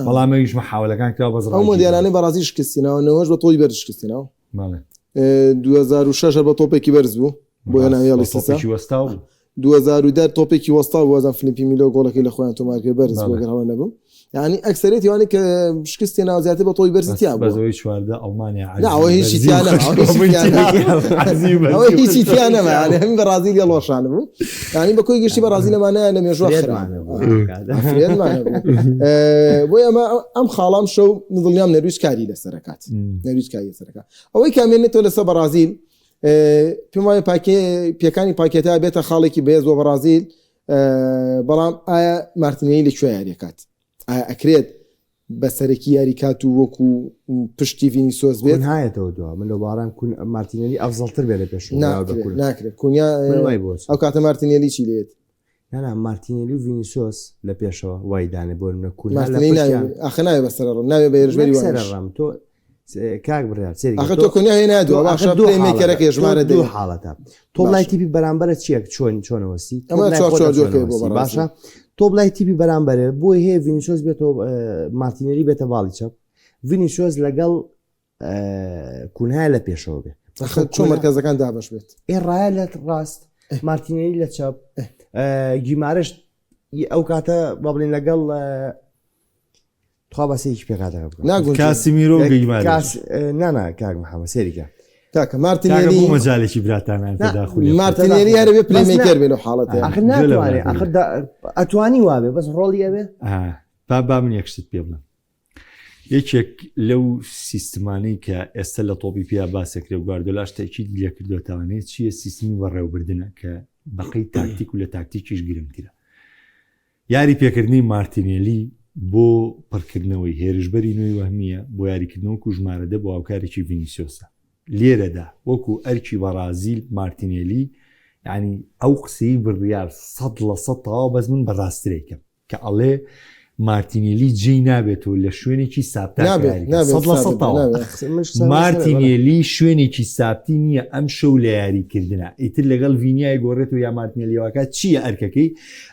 بەڵام ئەویش محاولەکان کرا بەس ئەو مۆندیالانەی بەڕازیل شکستینەوە نەوەش بە تۆپی بەرز شکستینەوە بەڵێ 2006 هەر بە تۆپێکی بەرز بوو بۆ هێنا هێڵی سیسا تۆپێکی وەستاو بوو 2010 تۆپێکی وەستا بوو وازان فلیپی میلۆ گۆڵەکەی لە خۆیان تۆمار کرد بەرز بوو گەر هەڵە نەبووم یعنی ئەکسەرێتی وانەی کە شکستی ناو زیاتر بە تۆی بەرزی تیا بوو بەزەوەی 14 ئەڵمانیا نا ئەوە هیچی تیا نەما ئەوە هیچی تیا نەما یعنی هەم بەڕازیل یەڵۆشان بوو یعنی بە کۆی گشتی بەڕازیل لەمانەیە لە مێژوە بۆی ئەمە ئەم خاڵام شەو دڵنیام نەرویج کاری لەسەرکات نەرویج کاری لەسەرکات ئەوەی کامێنێتەوە لەسەر بەڕازیل پێم وایە پاکێ پێکانی پاکێتا بێتە خاڵێکی بەهێز بۆ بەڕازیل بەڵام ئایا مارتینێلی لە کوێ یاریەکات ئایا ئەکرێت بە سەرەکی یاری کات و وەکو پشتی ڤینیسۆس بێت هایەتەوە دوا من لە باڕان کون مارتینێلی ئەفزەڵتر بێ لە پێش ناکرێت کونیا ئەو کاتە مارتینێلی چی لێت نا مارتینێلی و ڤینیسۆس لە پێشەوە وای دانێ بۆ منە کون ئاخە ناوێ بەسەر ناوێ بە هێرشبەری ڕام تۆ کاک بڕیار سێری ئاخە تۆ کونیا هێنا دووە باشە پلەیمەیکەرەکەی ژمارە دوو حاڵەتە تۆ لای تیپی بەرامبەرە چیەک چۆن چۆنەوەسی ئەمە چوار چوار دووەکەی بۆ باشە تۆ لای تیپی بەرامبەرە بۆی هەیە ڤینیسۆس بێتەوە مارتینێلی بێتە باڵی چەپ ڤینیسۆس لەگەڵ کونها لە پێشەوە بێ چۆن مەرکەزەکان دابش بێت ئێ ڕایە لە ڕاست مارتینێلی لە چەپ گیمارش ئەو کاتە با بڵین لەگەڵ تخوا بەسێکی پێکاتەکە بکەم کاسیمیرۆ نانا کاک محەممەد سێریکە کاکە مارتینێلی بۆ مەجالێکی براتانیان پێدا خولی مارتینێلی هەر بێ playmaker بێ لەو حاڵەتە ئاخر ناتوانێ ئاخر ئەتوانی وابێ بەس ڕۆڵی ئەبێ با با من یەک شتت پێ بڵێم یەکێک لەو سیستمانەی کە ئێستا لە تۆپی پیا باسەکرێ و گواردۆلاش تەئکیدی لێ کردوێتوانێت چییە سیستمی بەڕێوەبردنە کە بەقەی تاکتیک و لە تاکتیکیش گرنگترە یاری پێکردنی مارتینێلی بۆ پڕکردنەوەی هێرشبەری نوێی وەهمییە بۆ یاریکردن وەکو ژمارە دە بۆ هاوکارێکی ڤینیسیۆسە. لێرەدا وەکو ئەرکی بەڕازیل مارتینێلی یانی ئەو قسەی بڕیار 100% تەواو بەس من بە ڕاسترێکم کە ئەڵێ مارتینێلی جێی نابێتەوە لە شوێنێکی سابتا مارتینێلی شوێنێکی سابتی نییە ئەم شەو لە یاریکردە ئیتر لەگەڵ ڤینیای گۆڕێت و یا مارتینێلیەوەکە چییە ئەرکەکەی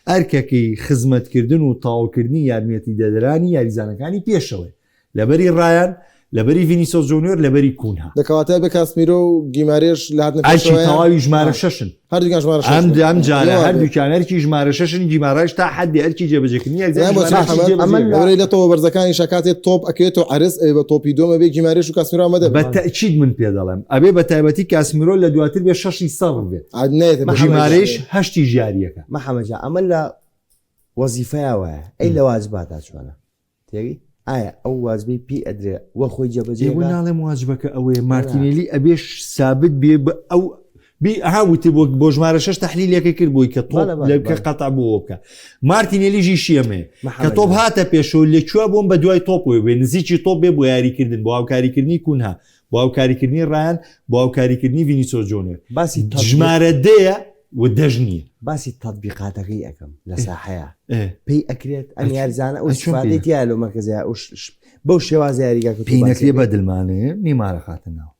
ئەرکەکەی خزمەتکردن و تەواوکردنی یارمەتیدەرانی یاریزانەکانی پێشەوەیە لەبەری ڕایان، لەبەری ڤینیسۆس جۆنیۆر، لەبەری کونها. دەکەواتە بێ کاسمیرۆ و گیمارێش لە هاتنە ئەرکی پێشەوەیان تەواوی ژمارە شەشن. هەردووکیان ژمارە شەش ئەم بن. ئەم جارە لەوە بێت. هەردووکیان ئەرکی ژمارە شەشن، گیمارایش تا حەدی ئەرکی جێبەجێکردنی یاریزانی یان بۆ ژمارە چی شەشی محەمەد؟ جێبەجێ ئەمە دەکات. لەبەرئەوەی لە تۆپە بەرزەکانیشا کاتێ تۆپ ئەکەوێتەوە عەرز ئەبێ بە تۆپی دووەم ئەبێ گیمارێش و کاسمیرۆ ئامادە بە بن. تەئکید من پێ دەڵێم ئەبێ بە تایبەتی کاسمیرۆ لە دواتر بێ شەشی سەرف بێت. عاد نەیەتە پێش گیمارێش هەشتی ژیارییەکە. محەمەد جان ئەمە لە وەزیفەیا وایە ئەی لە واجباتا چۆنە؟ تێگەی ئایا ئەو واجبەی پێی ئەدرێ وە خۆی جێبەجێ ئێوە ناڵێم واجبەکە ئەوەیە مارتینێلی ئەبێ سابت بێ بە ئەو بی ئەها وتی بۆ بۆ ژمارە شەش تەحلیلەکە کرد بۆی کە تۆپ لە کە قەتع بۆ بکە مارتینێلی ژی شیەمێ کە تۆپ هاتە پێشەوە لە کوێ بۆم بە دوای تۆپ وێ بێ نزیکی تۆپ بێ بۆ یاریکردن بۆ هاوکاریکردنی کونها بۆ هاوکاریکردنی ڕایان بۆ هاوکاریکردنی ڤینیسۆس جۆنیۆر باسی تەطبیق ژمارە دەیە و دەش نییە. باسی تەطبیقاتەکەی ئەکەم لە ساحەیە ئێ پێی ئەکرێت ئەم ئەچ یاریزانە ئەو ئەچۆن پێی ئیستفادەی تیایە لەو مەرکەزەیە ئەو ش- ش- بەو شێوازە یاریگا کە تۆ پێی باسی نەکرێ ئەکەی. بەدلمانێ نیمارە خاتە ناو.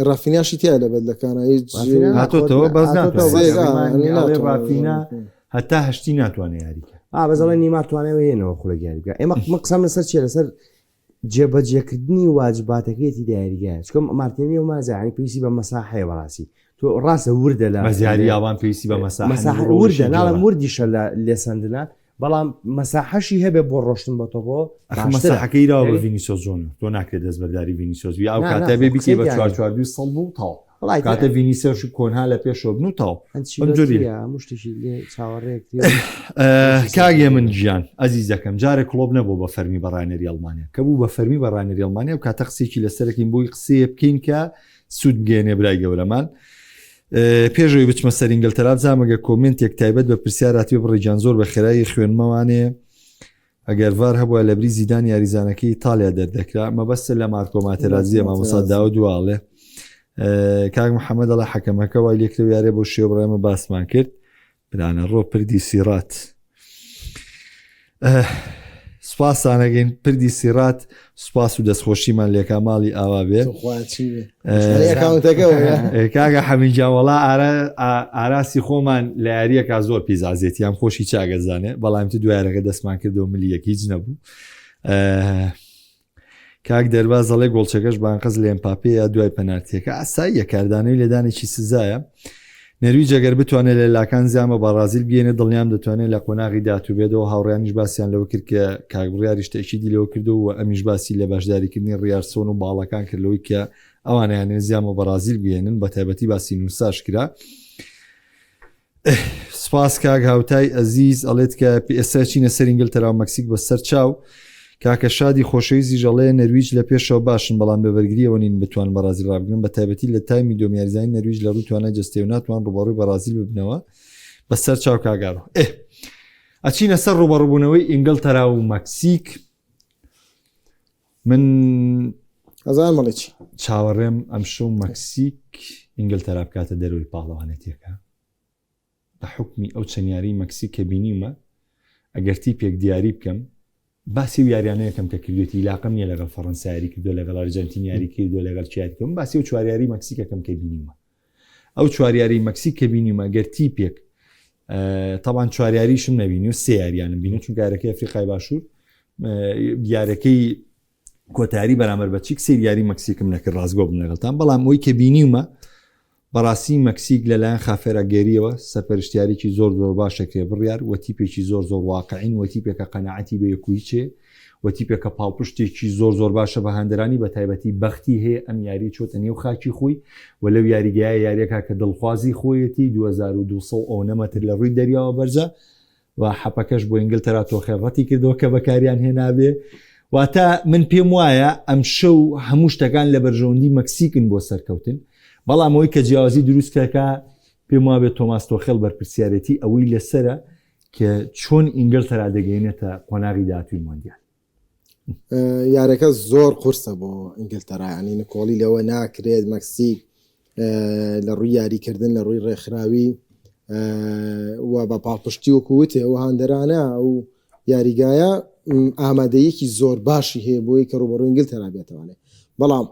ڕافینیاشی تیا لە بەدلەکانە هیچ ڕافینا هاتۆتەوە بەس هاتۆتەوە ناتوانێت بەس سێ ڕێمان ئا، ئەڵێ ناتوانێت. ڕافینا هەتا هەشتی ناتوانێت یاریکە. ئا بەس ئەڵێ نیمار توانای هێنەوە خولەک یاری بکا ئێمە من قسەم لەسەر چیە لەسەر جێبەجێکردنی واجباتەکەیەتی لە یاریگایە چونکە مارتینێلی و مازیانی پێویستی بە مەساحەیە بەڕاستی تۆ ڕاستە وردە لە بەس یاری یابان پێویستی بە مەساحە مەساحە نییە، وردە ڕۆڵیشی ناڵێم گێڕا. وردیشە لە لێسەندنە بەڵام مەساحەشی هەبێ بۆ ڕۆشتن بە تۆپۆ ئەخ باشترە. مەساحەکەی راوە بە یعنی- ڤینیسیۆس جۆنیۆر تۆ ناکرێت دەستبەرداری ڤینیسیۆس بی ئەو نا، کاتە نا، بێ خۆ بیکەی قسەی بە دیانە. چوار چوار دووی سەڵ بوو تەواو وەڵای کاتە ڤینیسیۆس و کۆنها لە پێشەوە بن و تەواو بەم جۆری ئەنچیلۆتیە هەموو شتێکی لێ چاوەڕێ کرێ. کاک هێمن گیان ئەزیزەکەم جارێ کڵۆپ نەبوو بە فەرمی بە ڕاهێنەری ئەڵمانیا کە بوو بە فەرمی بە ڕاهێنەری ئەڵمانیا و کاتە قسێکی لەسەرەکەین بۆی قسەیە بکەین کە سوود بگەێنێ برای گەورەمان پێشەوەی بچمە سەر ئینگلتەرا بزانم ئەگەر کۆمنتێک تایبەت بە پرسیار هاتبێ بڕێگیان زۆر بە خێرایی خوێنمەوانێ ئەگەر ڤار هەبووە لە بری زیدان یاریزانەکەی ئیتالیا دەردەکرا مەبەستە لە مارکۆ ماتێرازیە مامۆستا داود واڵێ کاک محەممەد دەڵێ حەکەمەکە وای لێکرە یارێ بۆ شێوە بڕێمە باسمان کرد برانە ڕۆ پردی سیڕات سپاسانەگەین پردی سیڕات سپاس و دەستخۆشیمان لێکا ماڵی ئاوا بێ کاکە حەمین وەڵا ئاراسی خۆمان لە یاریەکە زۆر پیزازێتیان خۆشی چاگەزانێ بەڵام تو دوایەکە دەستمان کردەوە ملی یەک هیچ نەبوو کاک دەرباز دەڵێ گۆڵچەکەش بانقەز لە ئێمپاپێیە دوای پەنارتیەکە ئاساییە کاردانەوەی لێدانێکی سزایە نەرویج ئەگەر بتوانێت لە لاکان زیان بە بەڕازیل بگەێنێت دڵنیام دەتوانێت لە قۆناغی داهاتوو بێتەوە هاوڕیانیش باسییان لەوە کرد کە کاک بڕیاریش تەئکیدی لەوە کردو و ئەمیش باسی لە بەشداریکردنی ڕیارسۆن و باڵەکان کرد لەوەی کە ئەوانیانێ زیان بە بەڕازیل بگەێنن بە تایبەتی باسی نووساش کرا. سپاس کاک هاوتای ئەزیز ئەڵێت کە ئێستا چینە سەر ئینگلتەرا و مەکسیک بە سەر چاو کاکە شادی خۆشەویستیش ئەڵێ نەرویج لە پێشەوە باشن بەڵام لە بەرگریەوە نین بتوان بەڕازیل ڕابگرن بە تایبەتی لە تایمی دووەم یاریزانانی نەرویج لە ڕووی توانای جەستەی و ناتوان ڕووبەڕووی بەڕازیل ببنەوە بە سەر چاو کاگارۆ ئێ ئەچینە سەر ڕووبەڕووبوونەوەی ئینگلتەرا و مەکسیک من ئەزانم ئەڵێ چی چاوەڕێم ئەمشەو مەکسیک ئینگلتەرا بکاتە دەرەوەی پاڵەوانێتیەکە بە حوکمی ئەو چەند یاریی مەکسیک کە بینیومە ئەگەر تیپێک دیاری بکەم باسی و یاریانە یەکەم کە کردوێتی عیلاقەم نییە لەگەڵ فەڕەنسا یاری کردووە لەگەڵ ئەرجەنتین یاری کردووە لەگەڵ چی یاری کردووە باسی و چوار یاری مەکسیکەکەم کە بینیومە ئەو چوار یاری مەکسیک کە بینیومە گەر تیپێک تاوان چوار یاریشم نەبینی و سێ یاریانم بینی چونکە یارەکەی ئەفریقای باشوور یارەکەی کۆتاری بەرامبەر بە چیک سیر یاری مەکسیکم نەکرد ڕاستگۆ بم لەگەڵتان بەڵام ئەوی کە بینیومە بەڕاستی مەکسیک لەلایەن خافێرا گێریەوە سەرپەرشتیارێکی زۆر زۆر باشەکرێ بڕیار و تیپێکی زۆر زۆر واقعین و تیپێکە قەناعەتی بە یەکویچێ و تیپێکە پاڵپشتێکی زۆر زۆر باشە بە هاندەرانی بە تایبەتی بەختی هەیە ئەم یاری چۆتە نێو خاکی خۆی و لەو یاریگایە یاریەکە کە دڵخوازی خۆیەتی 2200 ئەوەنە مەتر لە ڕووی دەریاوە بەرزە و حەپەکەش بۆ ئینگلتەرا تۆخێل ڕەتی کردەوە کە بەکاریان هێنابێ واتە من پێم وایە ئەمشەو هەموو شتەکان لە بەرژەوەندی مەکسیکن بۆ سەرکەوتن بەڵام ئەوەی کە جیاوازی دروستەکە پێم وابێت تۆماس تۆخێل بەرپرسیارەتی ئەوەی لەسرە کە چۆن ئینگلتەرا دەگەینێتە قۆناغی داهاتووی مۆندیال. یارەکە زۆر قورسە بۆ ئینگلتەرا ینی نکۆڵی لەوە ناکرێت مەکسیک لە ڕووی یاریکردن لە ڕووی ڕێکخراوی و بە پاڵپشتی وەکو وتێ و هاندەرانە و یاریگایە ئامادەیەکی زۆر باشی هەیە بۆی کە ڕوبەڕوو ئینگلتەرا بێتوانێت بەڵام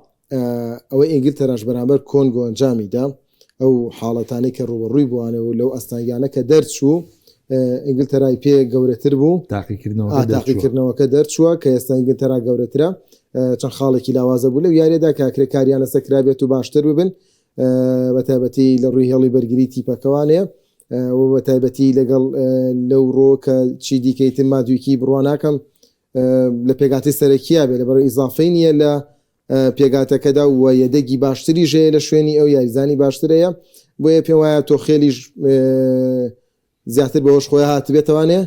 ئەوەی ئینگلتەراش بەرامبەر کۆنگۆ ئەنجامیدا ئەو حاڵەتانەی کە ڕووبەڕووی بووانە و لەو ئەستەنگانە کە دەرچوو ئینگلتەرای پێ گەورەتر بوو تاقیکردنەوەکە دەرچووە کە ئێستا ئینگلتەرا گەورەترە چەند خاڵێکی لاوازە بوو لەو یاریدا کاکرێ کاریان لەسەر کرابێت و باشتر ببن بە تایبەتی لە ڕووی هێڵی بەرگری تیپەکەوانەیە و بە تایبەتی لەگەڵ لەو ڕۆ کە چی دیکەیتر مادویکی بڕوا ناکەم لە پێگاتی سەرەکییا بێ لەبەر ئیزافەی نییە لە پێگاتەکەدا و یەدەگی باشتریش هەیە لە شوێنی ئەو یاریزانی باشتر هەیە بۆیە پێم وایە تۆخێلیش زیاتر بەوەش خۆی هاتبێتوانێ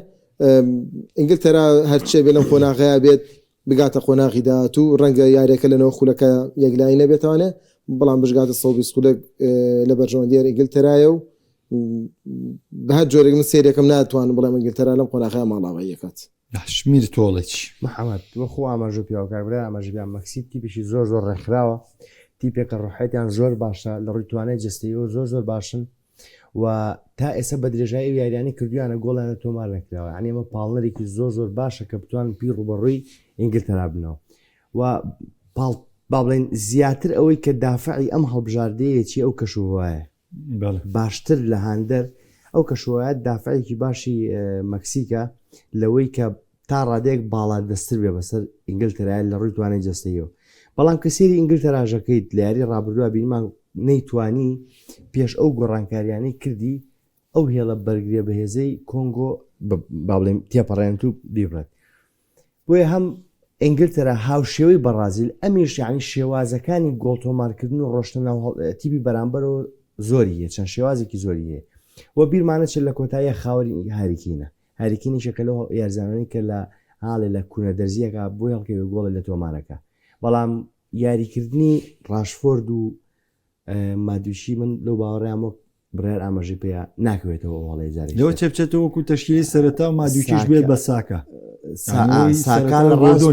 ئینگلتەرا هەرچێ بێ لەم قۆناغەیە بێت بگاتە قۆناغی داهاتوو ڕەنگە یاریەکە لەنەوە خولەکە یەکلایی نەبێتوانێ بەڵام بشگاتە 120 خولەک لە بەرژەوەندیار ئینگلتەرایە و بە هەر جۆرێک من سێریەکەم ناتوانم بڵێم ئینگلتەرا لەم قۆناغەیە ماڵاواییەکات. باش میر تۆڵێ چی؟ محەمەد، وەخۆ ئاماژە پیاوە کاک برای ئاماژە پیا مەکسیک تیپێکی زۆر زۆر ڕێکخراوە. تیپێکە ڕۆحیەتیان زۆر باشە لە ڕووی توانای جەستەیەوە زۆر زۆر باشن و تا ئێستا بە درێژایی ئەو یاریانەی کردویانە گۆڵیان لە تۆمار نەکراوە یعنی ئەمە پاڵنەرێکی زۆر زۆر باشە کە بتوانن پی ڕوبەڕووی ئینگلتەرا بنەوە و پاڵ با بڵێن زیاتر ئەوەی کە دافعی ئەم هەڵبژاردەیەکی ئەو کەشوهوایە باشتر لە هاندەر ئەو کەشوهوایە دافعێکی باشی مەکسیکە لەوەی کە تا ڕادەیەک باڵادەستتر بێ بەسەر ئینگلتەرای لە ڕووی توانای جەستەیەوە بەڵام کە سێری ئینگلتەراژەکەیت لە یاری ڕابردووە بینیمان نەیتوانی پێش ئەو گۆڕانکاریانەی کردی ئەو هێڵە بەرگریە بەهێزەی کۆنگۆ با بڵێم تێپەڕێنێت و بیبڕێت بۆیە هەم ئینگلتەرا هاوشێوەی بەڕازیل ئەمیش یعنی شێوازەکانی گۆڵ تۆمارکردن و ڕۆشتە ناو تیپی بەرامبەرەوە زۆری هەیە چەند شێوازێکی زۆری هەیە و بیرمانە چ لە کۆتاییە خاوەری هاریکینە هاریکین یەکێکە لەو یارزانانی کە لە هاڵێ لە کونە دەرزیەکە بۆی هەڵکەوێ گۆڵێ لە تۆمارەکە بەڵام یاریکردنی ڕاشفۆرد و مادوشی من لەو باوەڕیان وەک بڕیار ئاماژەی پێیا ناکەوێتەوە ئەو هەڵەیە جارێکی لەوە چێ بچێتەوە وەکو تەشکیلی سەرەتا و مادوکیش بێت بە ساکا ساکا لە ڕاست و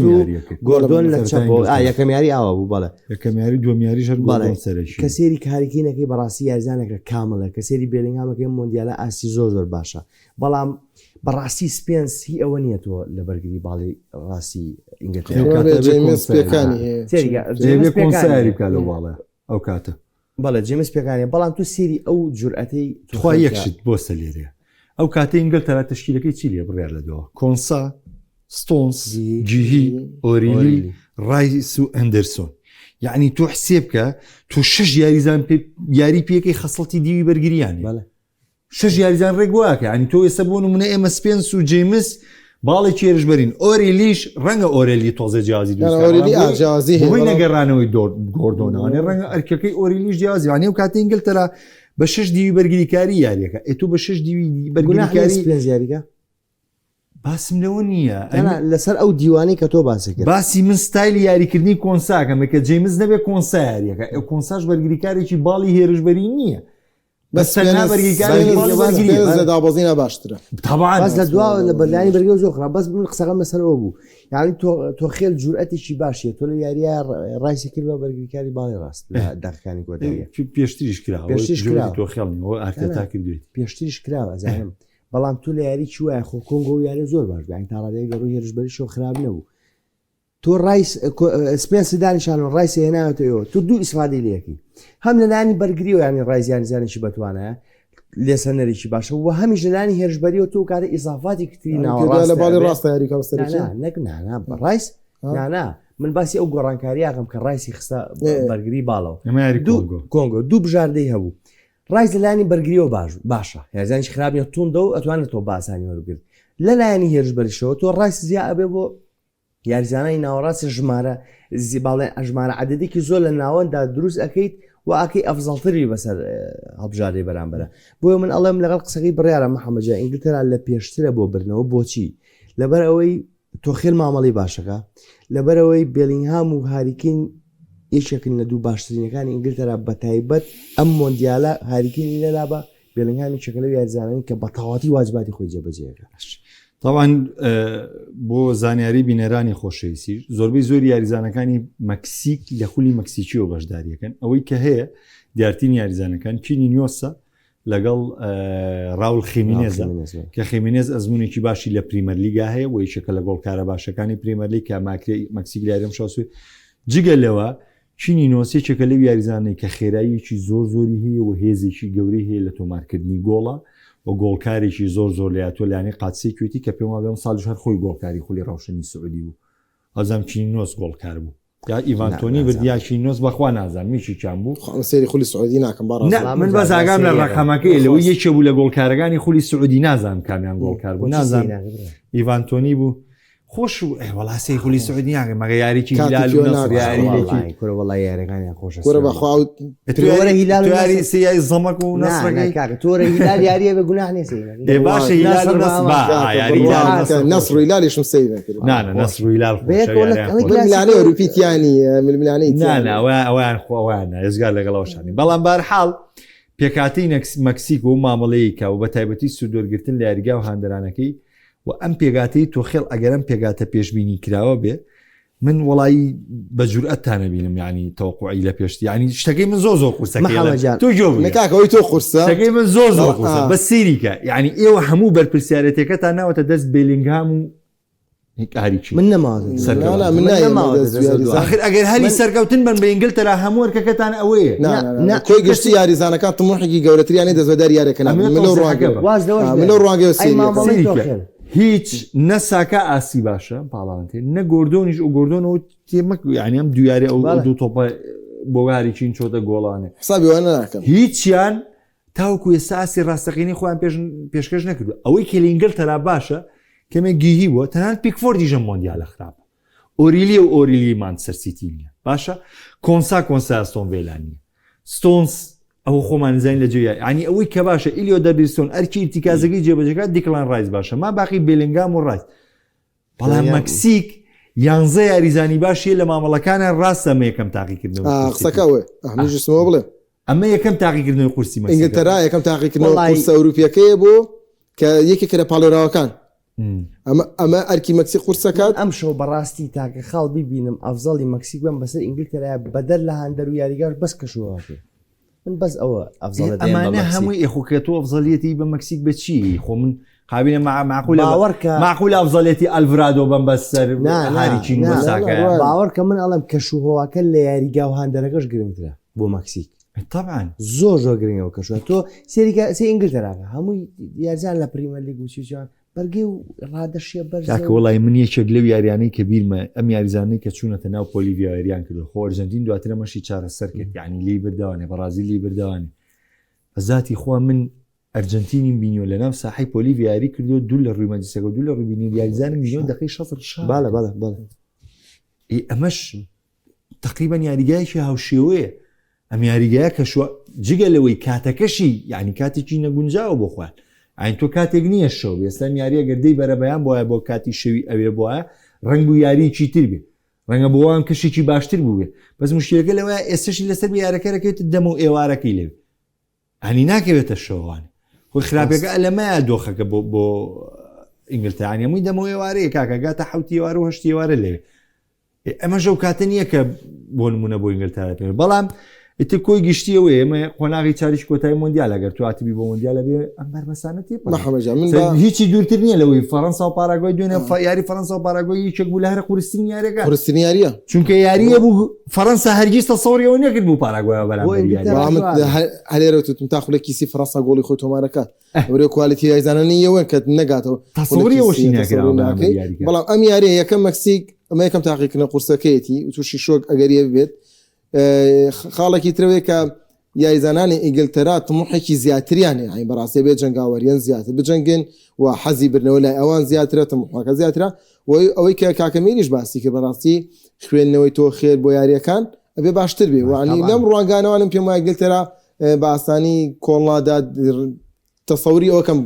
گۆردۆن لە چەپ یەکەم یاری ئاوا بوو بەڵێ یەکەم یاری دووەم یاریش هەر بەڵێ سەرەکی کە سێری کاریکینەکەی بەڕاستی یاریزانێکە کامڵە کە سێری بێلینگهامەکەی مۆندیالە ئاستی زۆر زۆر باشە بەڵام بەڕاستی سپێنس هی ئەوە نییە تۆ لە بەرگری باڵی ڕاستی ئینگلتەرا کۆنساری بکە لەو باڵە ئەو کاتە بەڵێ جێمس پێکانی بەڵام تو سێری ئەو جورئەتەی تخوا یەک شت بۆ سەلێرێ ئەو کاتەی ئینگلتەرا تەشکیلەکەی چی لێ بڕیار لە دۆ کۆنسا ستۆنس جیهی ئۆریلی ڕایس و ئەندرسۆن یعنی تۆ حسێب بکە تۆ شش یاریزان پێ یاری پێکەی خەسڵەتی دیوی بەرگریان بەڵێ شش یاریزان ڕێک واکە ینی تۆ ئێستا بۆ نمونە ئێمە سپێنس و جیمس باڵێکی هێرشبەرین ئۆریلیش ڕەنگە ئۆرێلی تۆزێ جیازی جیازی هەیە نەگەڕانەوەی گۆردۆنەوەێ ڕەنگە ئەرکەکەی ئۆریلیش جیازی یانێ و کاتی ئینگلتەرا بە شش دیوی بەرگریکاری یاریەکە ئێ تۆ بە شش دیوی بەرگریکاری پێنج یاریگە باسم لەوە نییە لەسەر ئەو دیوانەی کە تۆ باسی کرد باسی من ستایلی یاریکردنی کۆنساکەم کە جیمز نەبێ کۆنسا یاریەکە ئەو کۆنساش بەرگریکارێکی باڵی هێرشبەری نییە بەس تەنها بەرگریکارێکی باڵی بەرگرییە. لە دابەزینە باشترە. تەبعەن. بەس لە دوا لە بەلانی بەرگە زۆر خراپ بەس من قسەکەم لەسەر ئەوە بوو یعنی تۆ تۆخێل جورئەتێکی باشیە تۆ لە یاریە ڕایسی کرد بە بەرگریکاری باڵی ڕاست لە دەقەکانی کۆتاییە پێشتریش کراوە پێشتریش کراوە. تۆخێڵ نییە ئەوە ئارتێتا کردوێتی پێشتریش کراوە ئەزانم بەڵام تۆ لە یاری چی وایە خۆ کۆنگۆ و یاری زۆر باش بوو یعنی تا ڕادەیەک لە ڕووی هێرشبەریشەوە خراپ نەبوو تۆ ڕایس سپێنس دانیشان و ڕایس هێناوەتە ئێوە تۆ دوو ئیسفادەی لەکەی هەم لەلایەنی بەرگریەوە ینی ڕایس یاریزانێکی بەتوانایە لێسەنەرێکی باشە و هەمیش لەلایەنی هێرشبەریەوە تۆ کاتە ئیزافاتی کتری ناوەڕاست لە باڵی ڕاستە یاریکە سەرەکی نەک نانا ڕایس نانا من باسی ئەو گۆڕانکاریاکەم کە ڕایسی خستە بەرگری باڵەوە دوو کۆنگۆ دوو بژاردەی هەبوو ڕایس لەلایەنی بەرگریەوە باش باشە یاریزانێکی خراپ نیە توندە و ئەتوانێت تۆ باسانی وەربگرێت لەلایەنی هێرشبەریشەوە تۆ ڕایس زیا ئەبێ بۆ یاریزانانی ناوەڕاستی ژمارە باڵێ ئەژمارە عددێکی زۆر لە ناوەندا دروست ئەەکەیت و ئاکەی ئەفزەڵتری بەسەر هەڵبژاردەی بەرامبەرە بۆیە من ئەڵێم لەگەڵ قسەکەی بڕیارە محەممەجا ئینگلتەرا لە پێشترە بۆ بردنەوە بۆچی لەبەر ئەوەی تۆخێل مامەڵی باشەکە لەبەرەوەی بێلینگهام و هاریکین یەکێکن لە دوو باشترینەکانی ئینگلتەرا بەتایبەت ئەم مۆندیالە هاریکینی لەلا بە بێلنگهام یەکێکە لەو یاریزانانەی کە بە تەواوەتی واجباتی خۆی جێبەجێ ئەکات. تاوان بۆ زانیاری بینەرانی خۆشەویستی زۆربەی زۆری یاریزانەکانی مەکسیک لە خولی مەکسیکیەوە بەشداریەکەن ئەوەی کە هەیە دیارترین یاریزانەکان کینی نیۆسە لەگەڵ ڕاول خیمینێزە کە خیمینێز ئەزمونێکی باشی لە پریمەرلیگا هەیە و یەکێکە لە گۆڵکارە باشەکانی پریمەرلیگ کە ماکرێ مەکسیک لارم شاسوی جگە لەوە کینینۆس یەکێکە لەو یاریزانانەی کە خێراییەکی زۆر زۆری هەیە و هێزێکی گەورەی هەیە لە تۆمارکردنی گۆڵە و گۆڵکارێکی زۆر زۆر لێهاتووە لە یانەی قادسیەی کوێتی کە پێم وابێ ئەمساڵیش هەر خۆی گۆڵکاری خولی ڕەوشەنی سعودی بوو ئەزام کینینۆس گۆڵکار بوو یا ئیڤان تۆنی برد یا کینینۆس بەخوا نازانم یەکێکیان بوو. خۆ من سەیری خولی سعودی ناکەم با ڕاست نا من بەس ئاگام لە ڕەقەمەکەی لەوەی یەکێ بوو لە گۆڵکارەکانی خولی سعودی نازانم کامیان گۆڵکار بوو نازانم ئیڤان تۆنی بوو خۆش ئەی وەڵا سەی خولی سعودی ناکەم مەگە یاریی هیلال و نەسڕ یاریێکی کورە وەڵا یاریەکانیان خۆشە کورە بەخوا و تۆرە هیلال و یاری نەسڕ سیای زەمەک و نا نا نەسڕەکەی کاکە تۆرە هیلال یاریە بە گوناح نیە سەی نەکەی. ئێ باشە هیلال و نەسڕ نەسڕ با کاکە یاری هیلال و بڕوا نەسڕ کە نەسڕ و هیلالیشم سەیر نەکرد نا نا نەسڕ و هیلال خۆشە بەیەکەوە لە یاریان ئەڵێ خۆشە ململانێ کلاسیکۆ ئەوروپی تیا نییە ململانێی نا تیا نا نییە ئەوەیان ئەوەیان خۆ ئەوەیان نا ئێزگار لەگەڵ ئەوەشانی بەڵام بەهەرحاڵ پێکهاتەی نەکس مەکسیک و مامەڵەیەی کە و بە تایبەتی سوودوەرگرتن لە یاریگا و هاندەرانەکەی و ئەم پێکهاتەی تۆخێڵ ئەگەر ئەم پێکهاتە پێشبینی کراوە بێ. من وەڵایی بە جورئەتتان نەبینم یعنی تەوەقوعی لە پێشتی یعنی شتەکەی من زۆر زۆر قورسە محەممەد جان. تۆ گوێ بگرە. نە کاکە ئەوەی تۆ قورسە شتەکەی من زۆر زۆر قورسە آه. بەس سەیریکە یعنی ئێوە هەموو بەرپرسیارەتەکەتان ناوەتە دەست بێلینگهام و هاریکی من نەماوە سەرکەوتن. نا نا من من نایەمە نەماوە دەست دەست یاریزان. دوای. آخر ئەگەر هەلی من- سەرکەوتن بن بە ئینگلتەرا هەموو ئەرکەکەتان ئەوەیە نا نا، نا نا نا. کۆی گشتی یاریزانەکان طموحێکی گەورەتریانەی دەستبەرداری یاریەکە نابن. ئەمە من لەو تەوزیحەکە ڕوانگەوە بە. واز لەوەش آه، من لەو ڕوانگەوە ئەی سەیری ئەکەم. مامەڵەی سەیری کە. تۆخێل هیچ نە ساکا ئاسی باشە پاڵاوانتێ نە گۆردۆنیش و گۆردۆن و تێمەک یعنی ئەم دوو یاری ئەو بەڵێ. دوو تۆپە بۆ هاریکین چۆتە گۆڵانێ حسابی وانە ناکەم هیچیان تاوەکو ئێستا ئاستی ڕاستەقینەی خۆیان پێش پێشکەش نەکردو ئەوەی کە لە ئینگلتەرا باشە کەمێک گیهی بووە تەنانەت پیکفۆردیش ئەم مۆندیالە خراپە ئۆریلی و ئۆریلی مانچستەر سیتی نییە باشە کۆنسا کۆنسا ئاستۆن ڤێلا نییە ستۆنس ئەوە خۆمان زانین لە جێ یعنی ئەوەی کە باشە ئیلیۆ دەبیرسۆن ئەرکی ئیرتیکازەکەی جێبەجێکات دیکلان ڕایس باشە ما باقی بێلنگام و ڕایس بەڵام مەکسیک یانزە یاریزانی باشیە لە مامەڵەکانە ڕاستە ئەمە یەکەم تاقیکردنەوە آه، قسەکە ئەوەیە ئەحمەد جسمەوە بڵێ ئەمە یەکەم تاقیکردنەوەی قورسی مەکسیکە. ئینگلتەرا یەکەم تاقیکردنەوە وەڵای- قورسە ئەوروپیەکەیە بۆ کە یەکێکە لە پاڵێراوەکان مم. ئەمە ئەمە ئەرکی مەکسیک قورسەکات ئەم شەو بەڕاستی تاکە خاڵ بیبینم ئەفزەڵی مەکسیک بم بەسەر ئینگلتەرا بەدەر لە هاندەر و یاریگاش بەس کەشوهەواکەی من بەس ئەوە ئەفزەڵە دەیەم بە ئەمانە مەکسیک. هەمووی ئێخۆکە تۆ ئەفزەلیەتی بە مەکسیک بە چی خۆ من قابلە مع معقولە باوەڕکە معقولە ئەفزەلیەتی ئەلڤرادۆ بەم بەسەر نا، نا، هاریکین نا، بە نا، ساکە نا، باوەڕکە من ئەڵێم کەشوهەواکە لە یاریگا و هاندەرەکەش گرنگترە بۆ مەکسیک طبعا زۆر زۆر گرنگەوە کەشوە تۆ سێریکە سێ ئینگلتەراکە هەمووی یارزان لە پریمەر لیگ و چیچان بەرگەی و ڕادەشیە بەرزە کاکە و- وڵی من یەکێک لەو یاریانەی کە بیرمە ئەم یاریزانەی کە چوونەتە ناو پۆلیڤیا یاریان کردو خۆ ئەرجەنتین دواتر ئەمەشی چارەسەر کرد یعنی لی بردەوانێ بەڕازیل لی بردەوانێ بە ذاتی خوا من ئەرجەنتینیم بینیوە لە ناو ساحەی پۆلیڤیا یاری کردو دوور لە ڕووی مەجلیسەکە دوور لە ڕووی بینی یاریزانم بینیوە دەقەی 60 ڕشا بەڵێ بەڵێ بەڵێ ئێ ئەمەش تقریبا یاریگایەکی هاوشێوەیە ئەم یاریگایە کە شوە جگە لەوەی کاتەکەشی یعنی کاتێکی نەگونجاوە بۆ خۆیان ئاین تۆ کاتێک نییە شەو ئێستا ئەم یاریە گەردەی بەرەبەیان بۆیە بۆ کاتی شەوی ئەوێ بۆیە ڕەنگ و یاریی تر بێ ڕەنگە بۆ وان کەشێکی باشتر بوو بێ بەس مشکلەکە لەوەیە ئێستاشی لەسەر بێ یارەکەرەکەوێتە دەمە و ئێوارەکەی لەوێ ئەنی ناکەوێتە شەوان خۆی خراپەکە لەمەیە دۆخەکە بۆ بۆ ئینگلتەرانی هەمووی دەمەوە ئێوارەیە کاکە گاتە حوتی ئێوارە و هەشتی ئێوارە لەوێ ئەمەش ئەو کاتە نییە کە بۆ نمونە بۆ ئینگلتەرا پێ بەڵام ئیتر کۆی گشتی ئەوەیە ئێمە قۆناغی چاریش کۆتایی مۆندیال ئەگەر تو هاتبی بۆ مۆندیال ئەبێ ئەم بەربەسانە تێپەڕێ. محەممەد جان، من بە هیچی دوورتر نییە لەوەی فەڕەنسا و پاراگوای دوێنێ یاری فەڕەنسا و پاراگوای یەکێک بوو لە هەرە قورسترین یاریەکان قورسترین یاریە چونکە یاریە بوو فەڕەنسا هەرگیز تەسەوری ئەوە نەکرد بوو پاراگوای بەرامبەر بۆ یاری. ئینگلتەرا بەڵام من هەر لێرە وتم تا خولەکی سی فەڕەنسا گۆڵی خۆی تۆمارەکات ئەورێ quality یاریزانانی ئەوەن کە نەگاتەوە تەسەوری ئەوەشی نەکراوە تەسەوری بەرامبەر ناکەی. یاریگا. بەڵام ئەم یاریە یەکەم مەکسیک ئەمە یەکەم تاقیکردنە قورسەکەیەتی تووشی شۆک ئەگەریە بێت خاڵێکی ترەوەیە کە یاریزانانی ئینگلتەرا تموحێکی زیاتریان هەیە یانی بەڕاستی بێ جەنگاوەریان زیاتر بجەنگن و حەزی بردنەوە لای ئەوان زیاترە تموحەکە زیاترە و ئەوەی کە کاکە میریش باسی کرد بەڕاستی خوێندنەوەی تۆ خێر بۆ یاریەکان ئەبێ باشتر بێ وانی لەم ڕوانگانەوانم پێم وایە ئینگلتەرا بە ئاسانی کۆڵ نادات تەسەوری ئەوە کەم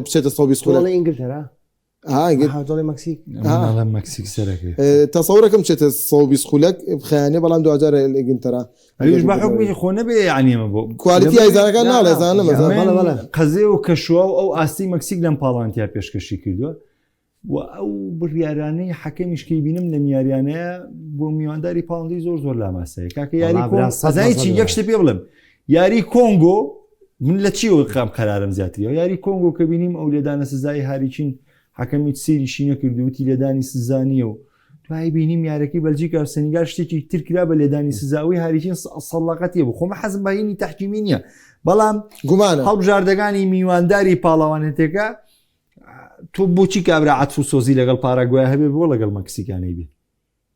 بچێتە 120 خولەک. تۆڵی ئینگلتەرا دۆڵی مەکسیک مەکسیک سەرەکەی تەسەورەکەم چێتە 120 خولەک بخیانێ بەڵام دوجار ئینگلتەرا ئەویش بە حکومی خۆ نەبێ یعنی ئەمە بۆ quality یاریزانەکان ناڵێ زانم بەڵێ قەزێ و کەشوە و ئەو ئاستی مەکسیک لەم پاڵانتیا پێشکەشی کردووە و ئەو بڕیارانەی حەکەمیش کەی بینم لەم یاریانەیە بۆ میوانداری پاڵندی زۆر زۆر لاماسەیە کاکە یاری ئەزای چی یەک شتە پێ بڵێم یاری کۆنگۆ من لە چیەوە قام قەرارم زیاتریەوە یاری کۆنگۆ کە بینیم ئەو لێدانە سزای هاریچین حەکەمی سەیریشی نەکرد وتی لێدانی سزا نییە و دوای بینیم یارەکەی بەلجیکا و سەنیگال شتێکی تر کرا بە لێدانی سزاوی هاریچین سەڵەقەتیە بوو خۆمە حەزم بە هینی تەحکیمی نییە بەڵام گومانە هەڵبژاردەکانی میوانداری پاڵەوانێتەکە تۆ بۆچی کابرا عەتف و سۆزی لەگەڵ پاراگوای هەبێ بۆ لەگەڵ مەکسیکانەی بێ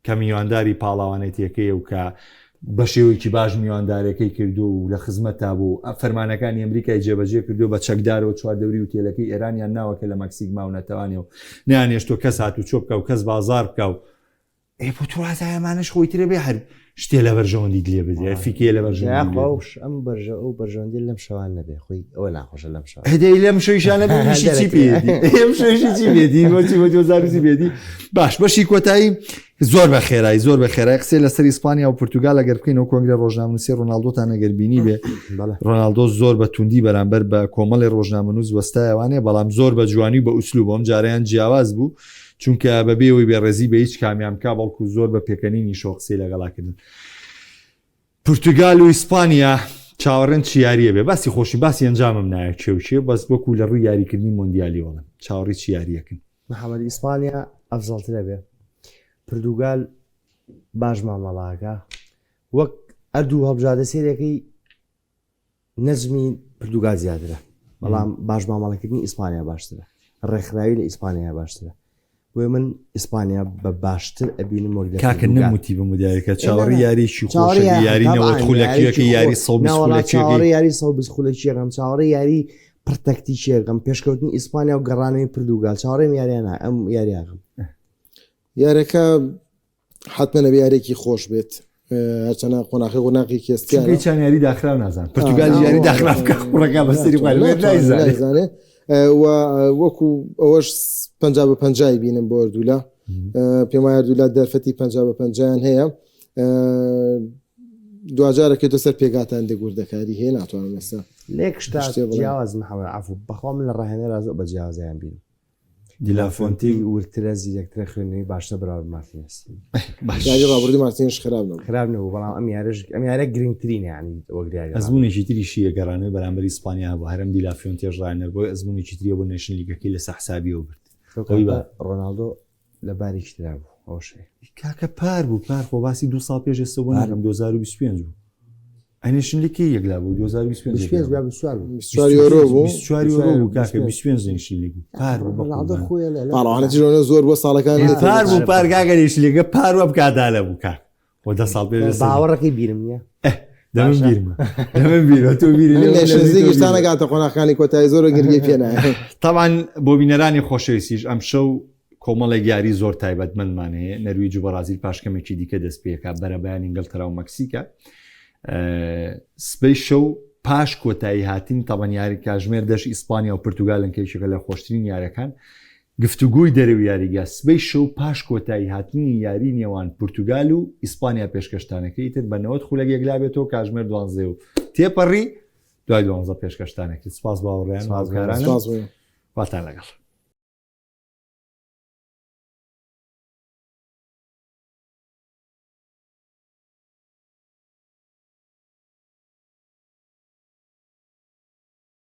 کە میوانداری پاڵاوانێتیەکەی و کە بە شێوەیەکی باش میواندارەکەی کردو و لە خزمەتتا بوو فەرمانەکانی ئەمریکای جێبەجێ کردو بە چەکدارەوە چواردەوری وتێلەکەی ئێرانیان ناوە کە لە مەکسیک ماونەتەوانێ و نیانێشتۆ کەس هات و چۆ بکە و کەس بازار بکە و ئێ بۆ تۆ ئەمانەش خۆی ترە بێ هەر شتێ لە بەرژەوەندیت لێ بدرێ فیکێ لە بەرژەوەندی لێ خۆش ئەم بەرژە ئەو بەرژەوەندی لەم شەوان نەبێ خۆی ئەوە ناخۆشە لەم شەوان هەدەی لەم شەویشانە بێ ئیشی چی پێدی ئێم شەویشی چی بێدی بۆچی بۆ 2020 بێدی باش بەشی کۆتایی زۆر بە خێرایی زۆر بە خێرای قسەی لەسەر ئیسپانیا و پرتوگال ئەگەر بکەین و کۆنگرە ڕۆژنامەنووسی ڕۆناڵدۆتان ئەگەر بینی بێ ڕۆناڵدۆ زۆر بە توندی بەرامبەر بە کۆمەڵی ڕۆژنامەنووس وەستایەوانێ بەڵام زۆر بە جوانی و بە ئوسلوب ئەم جاریان جیاواز بوو چونکە بەبێ ئەوەی بێڕێزی بە هیچ کامیان بکا بەڵکو زۆر بە پێکەنینی شۆ قسەی لەگەڵا کردن پرتوگال و ئیسپانیا چاوەڕێن چ یاریە بێ باسی خۆشی باسی ئەنجامم نایە کێ و کێ بەس وەکو لە ڕووی یاریکردنی مۆندیالی وەڵم چاوەڕی چ یاریەکن محەممەد ئیسپانیا ئەفزەڵترە بێ پرتوگال باش مامەڵاکە وەک ئەردوو هەڵبژاردە سێرەکەی نەزمی پرتوگال زیاترە بەڵام باش مامەڵەکردنی ئیسپانیا باشترە ڕێکخراوی لە ئیسپانیا باشترە بۆیە من ئیسپانیا بە باشتر ئەبینم وەک لە کاکە پرتوگال. نەموتی بە مدارەکە چاوەڕی نا، یاریی چاوەڕێ خۆشەکە یاری یاری تابعاً 90 خولەکیەکە یاریی یاری خۆ 120 ناوەڵا خولەکیەکەی چاوەڕێ یاری 120 خولەکیەکەم چاوەڕێ یاری پڕ تەکتیکیەکەم پێشکەوتنی ئیسپانیا و گەڕانەوەی پرتوگال چاوەڕێم یاریانە ئەم یاریاکەم. یارەکە حتمما ئەبێ یاریێکی خۆش بێت هەرچەنە قۆناخی قۆناغی کێستیانە چیان یاری داخراو نازان پرتوگال یاری داخراو کە قوڕەکە بەسەری نایزانێ وەکو ئەوەش پ بە پەنجای بینم بۆ هەردوولا پێم وایە هەردوولا دەرفەتی پ بە پەنجیان هەیە دوجارەکەێتە سەر پێگاتان دەگوردەکاری هەیە ناتوانم ئێستا لێک شتا جیاواز محەممەد عفو بەخوا من لە ڕاهێنەرا زۆر بە جیاوازیان بینم دیلافۆنتی وردترە زیرەکترە خوێندنەوەی باشترە بەراورد مارتینێز. باش. یاری ڕابردووی مارتینێز خراپ نەبوو. خراپ نەبوو بەڵام ئەم یارەش ئەم یارە گرنگترینە یانی وەک یاری ڕابردوو. ئەزموونێکی تریشی گەڕانەوەی بەرامبەر ئیسپانیا هەبوو هەرەم دیلافیۆنتێش ڕاهێنەر بۆی ئەزموونێکی تری بۆ نەیشن لیگەکەی لەسەر حسابیەوە برد. ئەو ئەوی کاتە بە. ڕۆناڵدۆ لە بارێکی ترا بوو ئەوەش هەیە. کاکە پار بوو پار خۆ باسی دوو ساڵ پێش ئێستا بۆ پار ناکەم 2025 بوو. ئەنیشن لیگ کەی یەکلا بوو 2025 25 بوو یا 24 بوو. 24 یۆرۆ بوو. 24 یۆرۆ بوو کاکە 25 نەیشن لیگ بوو پار بوو بە ڕۆناڵدۆ قوربان. خۆی لە پاڵەوانێتی ژۆنە زۆر بۆ ساڵەکان پار نێتەوە. بوو پار کاکە نەیشن لیگە پار وە بکاتالە بوو کاک خۆ دە ساڵ پێش ئێستا بوو. باوەڕەکەی بیرم نییە. دەمم باشە. بیرمە دەمم بیرمە تۆ بیری لێ نەیشن نەبی، تۆ لیگیش تا بیرمە. نەگاتە قۆناغەکانی کۆتایی زۆر گرنگی پێ نایە. طبعا بۆ بینەرانی خۆشەویستیش ئەمشەو کۆمەڵێک یاری زۆر تایبەتمەندمان هەیە نەرویج و بەڕازیل پاش کەمێکی دیکە دەست پێکا بەرەبەیان ئینگلتەرا و مەکسیکە سبەی شەو پاش کۆتایی هاتین تەبەن یاری کاژمێر دەش ئیسپانیا و پرتوگالن کە یەکێکە لە خۆشترین یارەکان گفتوگۆی دەرەوی یاریگا سبەی شەو پاش کۆتایی هاتنی یاری نێوان پرتوگال و ئیسپانیا پێشکەشتانەکەی تر بە 90 خولەک یەکلا بێتەوە کاژمێر دوانزێ و تێپەڕی دوای دوانزە پێشکەشتانەکرد سپاس باوەڕیان سپاس هاوکارانم سپاس بۆ خواتان لەگەڵ.